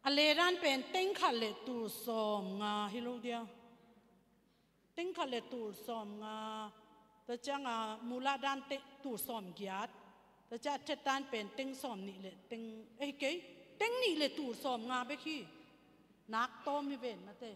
A le dan pen teng khat le tul sawm nga hi lo dia. Teng khat le tul sawm nga, tua ciang a mulah dan te tul sawm giat, tua ciang a thet dan pen teng sawm nih le teng, eh kei, teng nih le tul sawm nga bek hi. Nak tawm hi ven mate.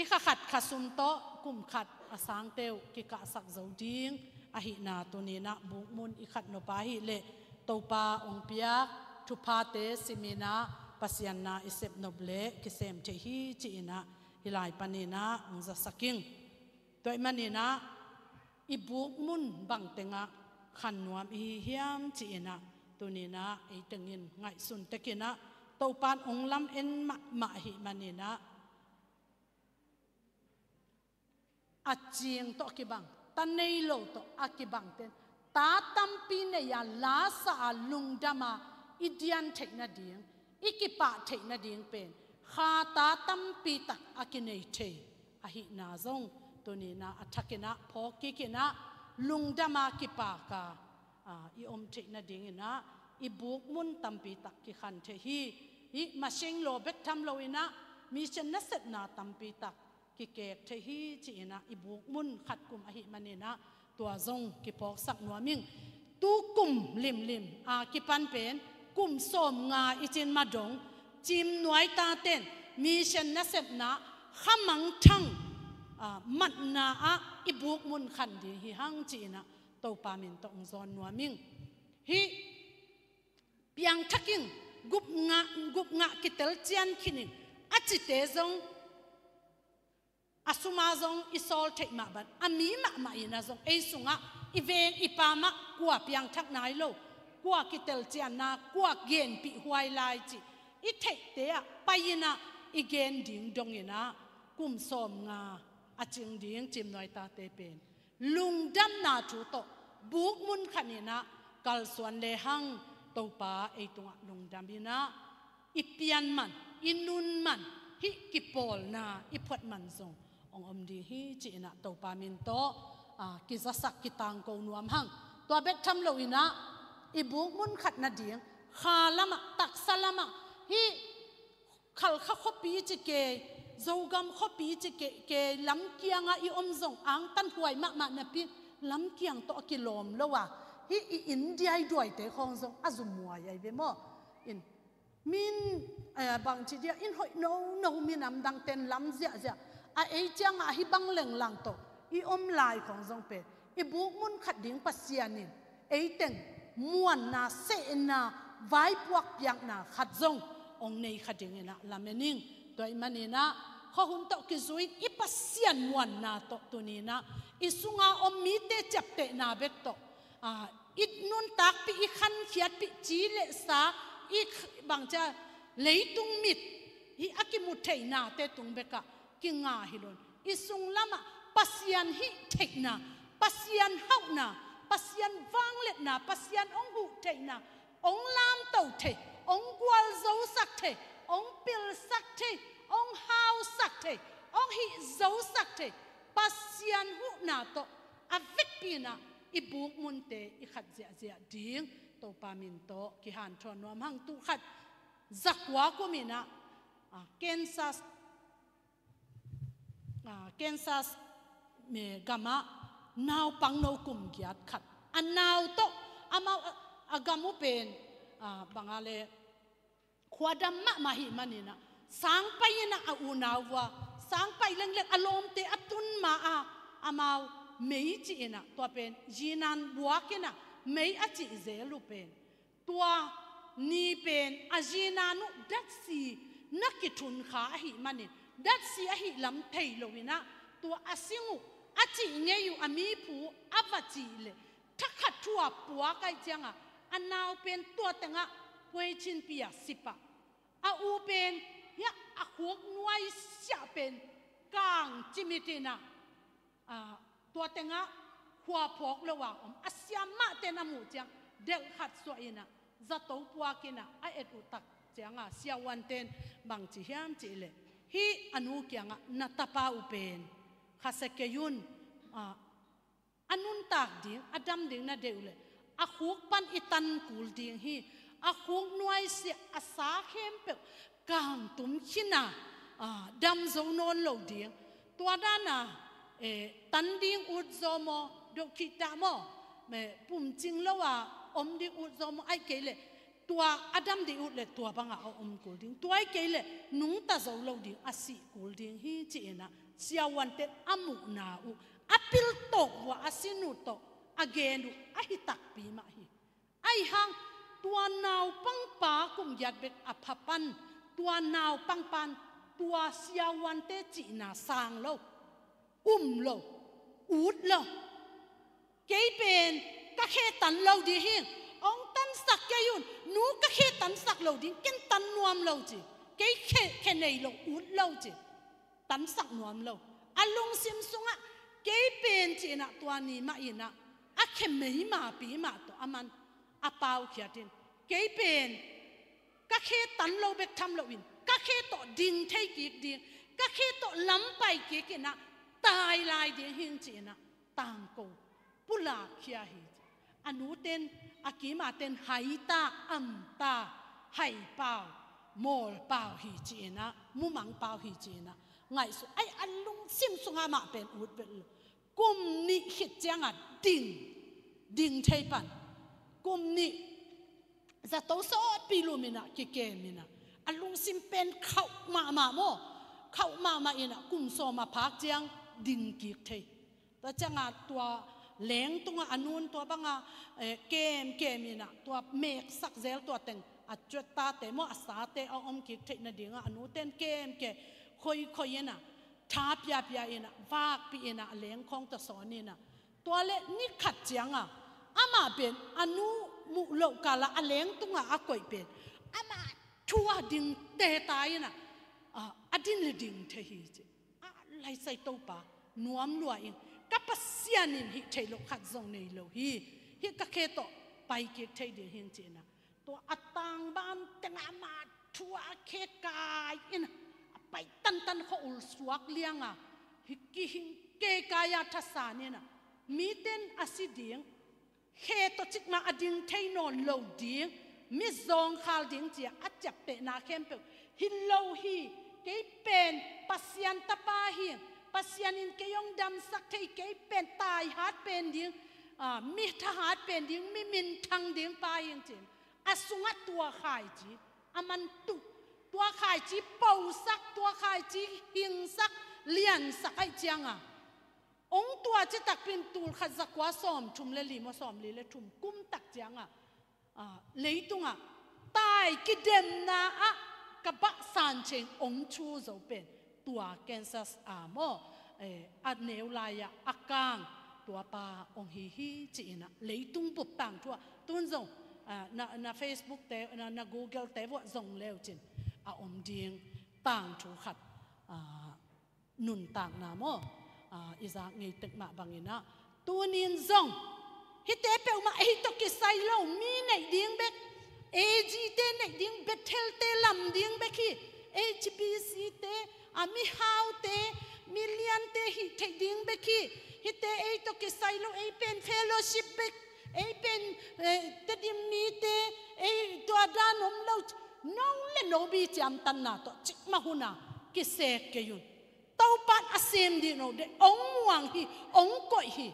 I kha khat kha sum tawh kum khat a sangte uh kikahsak zo ding ahihna tuni inah buk mun i khat nop ahih leh Topa ong piak thuphate sim inah Pasian na i sep nop leh kisem thei hi ci inah hih lai pan inah ong zasak ing. Tua ahih man inah I bukmun bang tengah khan nuam i hi hiam ci-inah, tuninah ei tengin ngaihsun tekinah Topan ong lam en mahmah ahih maninah, a cing tawh a kibang, ta nei lo tawh a kibang ten, ta tampi nei-a, lasa-a, lungdama i dian theih nading, i kipah theih nading pen kha ta tampi tak a kinei thei ahihna zong tuninah a thakinah phawk kikinah, lungdama kipaka, aa, i om theih nadinginah i bukmun tampi tak kikhan thei hi. Hih maseng law bek tham loinah mission nasepna tampi tak kikek thei hi ci-inah i bukmun khat kum ahih maninah tua zong kiphawksak nuam ing. Tu kum limlim a kipan pen kum sawmnga i cin madong Cimnuai taten mission nasepna khamangthang, aa, matna ah i bukmun khan ding hi hang ci-inah Topa min tawh ong zawn nuam ing. Hih piangthak ing, gupngah, gupngah kitel cian khin ing a cite zong, a suma zong i sawl theih mah bang a, mi mahmah inah zong ei sungah i veng i pamah kua piangthak nai lo, kua kitel cianna, kua genpih huai lai cih i theihte ah pai-inah i gen ding donginah kum sawmnga a cing ding Cimnuai tate pen lungdamna thu tawh bukmun khaninah kalsuan lehang Topa ei tungah lungdaminah i pian man, i nun man, hih kipawlna i phuat man zong ong om ding hi ci-inah Topa min tawh, aa, kizasak kitangko nuam hang. Tua bek tham loinah i bukmun khat nading kha lamah, taksa lamah, hih Khalkha khuapi ci kei, Zogam khuapi ci kei, kei lamkiangah i om zong angtan huai mahmah napi lamkiang tawh a kilawm lo a, hih i India i duaite khawng zong a zumhuai ahi ve maw? In min, eh, bangci dia in hoih nono minam dangten lam ziahziah a, ei ciangah hih bang lenglang tawh i om lai khawng zong pen i bukmun khat ding Pasian in ei teng muanna, sehna, vaipuak piakna khat zong ong nei kha dinginah lamen ing. Tua ahih maninah khuahun tawh kizui-in i Pasian muanna tawh tuninah i sunga om mite ciaptehna bek tawh, aa, i nuntakpih, i khankhiatpih, ci le sa, i kh-, bangcia leitung mit, hih a kimu theihnate tung bekah kinga hi loin i sung lamah Pasian hih theihna, Pasian hauhna, Pasian vangliatna, Pasian ong huh theihna, ong lamto thei, ong gualzosak thei, ong pilsak thei, ong hausak thei, ong hihzosak thei Pasian huhna tawh a vekpi-inah i bukmunte i khat ziahziah ding Topa min tawh kihanthawn nuam hang. Tu khat zakua kuminah, ah, Kansas, ah, Kansas, eh, gamah naupangno kum giat khat, a nau tawh amau a, a gam uh pen, ah, banga le khuadam mahmah ahih maninah sangpai-inah a unau vua, sangpai lengleng a lawmte a tun ma-a amau mei ci-inah, tua pen zinan buakinah mei a cih zel uh pen, tua ni pen a zinan uh datsi na kithun kha ahih manin datsi ahih lam thei loinah tua a sing uh, a cih ngei uh, a miphu a va cih leh thakhat thu-a puak ahih ciangah a nau pen tua tengah puaichinpi-a si pah. A u pen hiah a khuk nuaisiah pen kang cimitinah, ah, tua tengah khua phawk lo-a om a siamahten a muh ciang delh khat suahinah zato puakinah a et uh tak ciangah siavuanten bangci hiam cihleh, hih a nu kiangah na tapa uh pen khasia kei un, ah, a nuntak ding, a dam ding na deih uh leh a khuk pan i tan kul ding hi. A khuk nuaisiah a sa khempeuh kangtum khin a, ah, dam zo nawn lo ding. Tua dana, eh, tan ding ut zaw maw, dohkhihta maw, eh, pumcing lo-a om ding ut zaw maw, ahih kei leh tua a dam ding ut leh tua bangah a om kul ding, tua ahih kei leh nungta zo lo ding, a sih kul ding hi ci-inah siavuanten a muhna uh, a piltawk vua a sin uh tawh a gen uh ahi takpi mah hi. Ahi hang tua naupangpa kum giat bek a pha pan, tua naupangpan tua siavuante cihna sang lo, um lo, ut lo. Khe tan lo ding hi. Hong tansak kei un. Nu, ka khe tansak lo ding, ken tan nuam lo ci. Kei khe, khe nei lo, ut lo ci. Tansak nuam lo. A lungsim sungah kei pen ci-in ah tua ni mah in ah a khe mei mapi mah tawh a man a paukhiat in, kei pen ka khe tan lo bek tham loin, ka khe tawh ding thei kik ding, ka khe tawh lam pai kik in ah tai lai ding hing ci-in ah tangko pulak khia hi. A nute'n, a kimate'n haitak, amtak, haipau, mawlpau hi ci-in ah, mumangpau hi ci-in ah ngaihsun. Ai, a lungsim sungah amah pen ut vet lo. Kum nih khit ciangah ding, ding thei pan. Kum nih zato sawtpi lum in ah kikem in ah, a lungsim pen khauh mahmah maw. Khauh mahmah in ah kum sawm a phak ciang ding kik thei. Tua ciangah tua leng tungah a nu'n tua bangah, eh, kemkem in ah, tua meksak zel tua teng, a cuat tate maw, a sate a om kik theih nadingah a nute'n kemkem, khoikhoi in ah, tha piapia in ah, vakpih in ah, a leng khawng tawh sawn in ah. Tua leh ni khat ciangah amah pen a nu muh loh kalah a leng tungah a koih pen, amah thu a ding teta in ah, ah, a din leh ding thei hi ci. A laisai Topa, nuam lua ing, ka Pasian in hih theih loh khat zong nei lo hi. Hih ka khe tawh pai kik thei ding hing ci-in ah, tua a tangban tengah amah thu a khe kai in ah, a pai tantan khua-ul suak liang a, hih kihing keikai a thasan in ah, mite'n a si ding, khe tawh cikmah a ding thei nawn lo ding, mi zawngkhal ding ci-a a ciaptehna khempeuh hi lo hi. Kei pen Pasian tapa hi. Pasian in kei hong damsak thei, kei pen taihat pen ding, ah, mi thahat pen ding, mi minthang ding pa hi ci-in, a sungah tua khaici a man tuh, tua khaici posak, tua khaici hingsak, liansak ahih ciangah, hong tua citakpi in tul khat za kua sawmthum leh li maw, sawmli leh thum kum tak ciangah, ah, leitungah tai kidemna ah ka bahsan ceng hong thu zo pen tua Kansas a maw, eh, a neu lai-ah a kang tua pa hong hi hi ci-in ah, leitung bup tangthu ah, tun zong, ah, na, na Facebook te, na, na Google te vuah zong leu cin a om ding tangthu khat, ah, nuntakna maw, ah, i zak ngei tek mah bangin ah, tuni-in zong hihte peuhmah ei tawh kisai lo, mi neih ding bek, A G te neih ding, Bethel te lam ding bek hi. H B C te, ah, mihaute, miliante hih theih ding bek hi. Hihte ei tawh kisai lo, ei pen fellowship bek, ei pen, eh, Tedim mite, ei tua dan om lo. No leh no biciamtanna tawh cikmah hun a kisek kei un. Topa'n a sem dih no deh, hong muang hi, hong koih hi.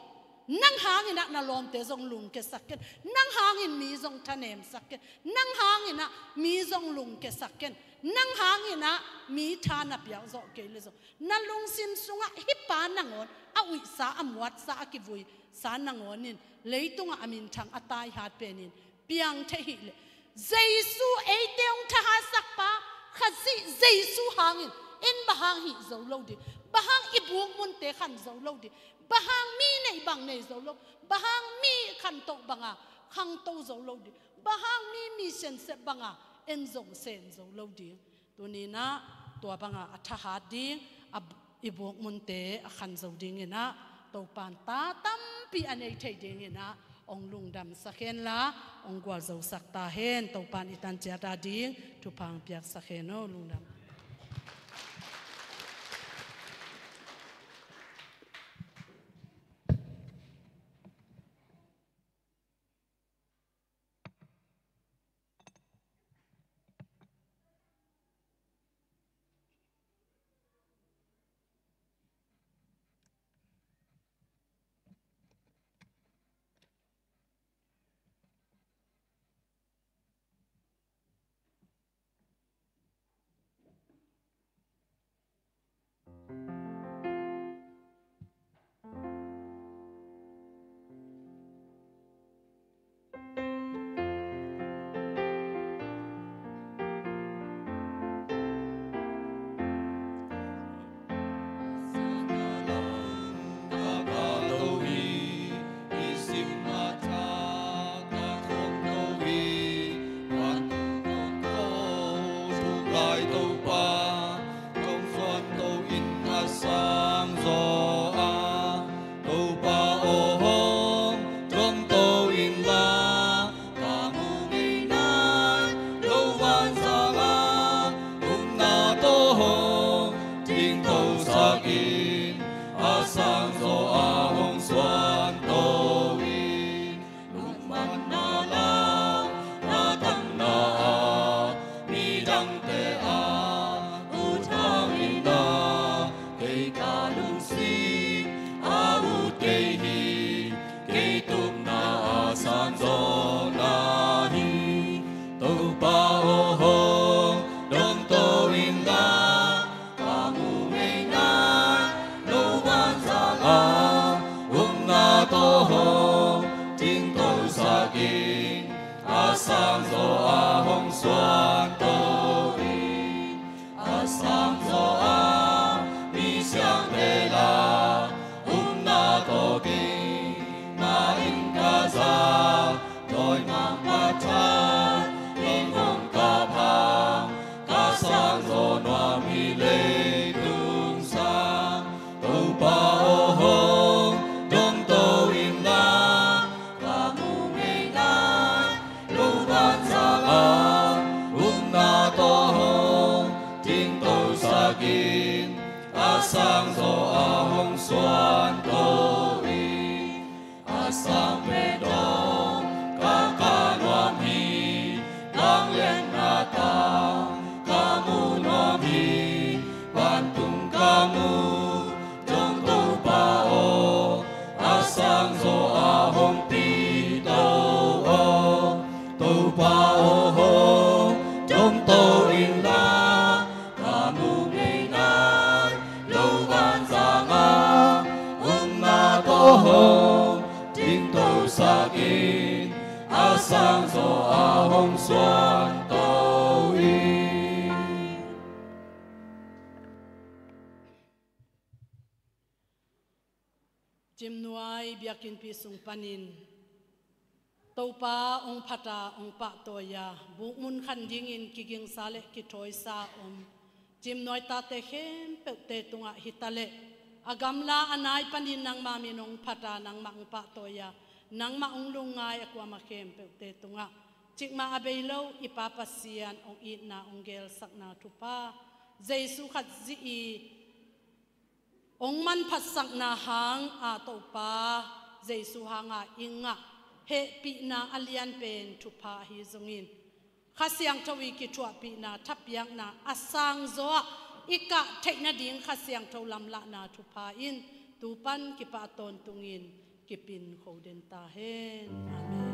Nang hangin ah na lawmte zong lungkiasak ken. Nang hangin mi zong thanemsak ken. Nang hangin ah mi zong lungkiasak ken. Nang hangin ah mi tha na piak zawh kei leh zong, na lungsim sungah hih pa nangawn a uihsa, a muatsa, a kivuisa nangawn in leitungah a minthang a taihat pen in piang thei hi leh, Jesu eite hong thahatsak pa, Khazih Jesu hangin, in bang hang hih zo lo ding, bang hang i buk munte khan zo lo ding, bang hang mi neih bang nei zo lo, bang hang mi khanto banga khangto zo lo ding, bang hang mi, mi sensep banga en zong sen zo lo ding. Tuni-in ah tua banga a thahat ding, a, i buk munte a khan zo dingin ah, Topa'n ta tampi a nei thei dingin ah hong lungdamsak hen la, hong gualzosak ta hen. Topa'n i tan ciat a ding thupha hong piaksak hen aw. Lungdam. kei tupna a sang zawhna hi. Topa aw, hong dong to inla, ka mu ngei nai lo vanzang a omna tawh hong dingtosak in. A sang zaw a hong suanto in. A sang zaw a misiangtho la omna tawh keimah in ka za, dawimangpa Pathian in hong kap hang, ka sang zaw nuam hi leitung sang. Topa aw, hong dong to inla, ka mu ngei nai lo vanzang a omna tawh hong dingtosak in. A sang zaw a hong suanto in. A sang pen dong ka ka nuam hi. Vangliatna tang ka mu nuam hi. Vantung ka mu dong Topa aw, a sang zaw a hong pito aw. Topa aw, hong dong to inla, ka mu ngei nai lo vanzang a omna tawh hong dingtosak in. A sang zaw a hong suanto in. Cimnuai biakinnpi sung panin Topa hong phat a, hong pahtawi a, bukmun khan dingin kigingsa le kithawisa om Cimnuai tate khempeuhte tungah hitaleh, a gamla a nai panin nangma min hong phat a, nangmah hong pahtawi a, nangmah hong lungngai a kuamah khempeuhte tungah cikmah a bei lo i Pa Pasian hong itna, hong geelsakna thupha, Jesu Khazih i hong manphatsakna hang a, Topa Jesu hanga i ngah hehpihna a lianpen thupha ahi zongin, Kha Siangtho i kithuahpihna, thapiakna a sang zaw ah i kah theih nading Kha Siangtho lamlahna thupha in tu pan kipan tawntungin kipin kho den ta hen. Amen.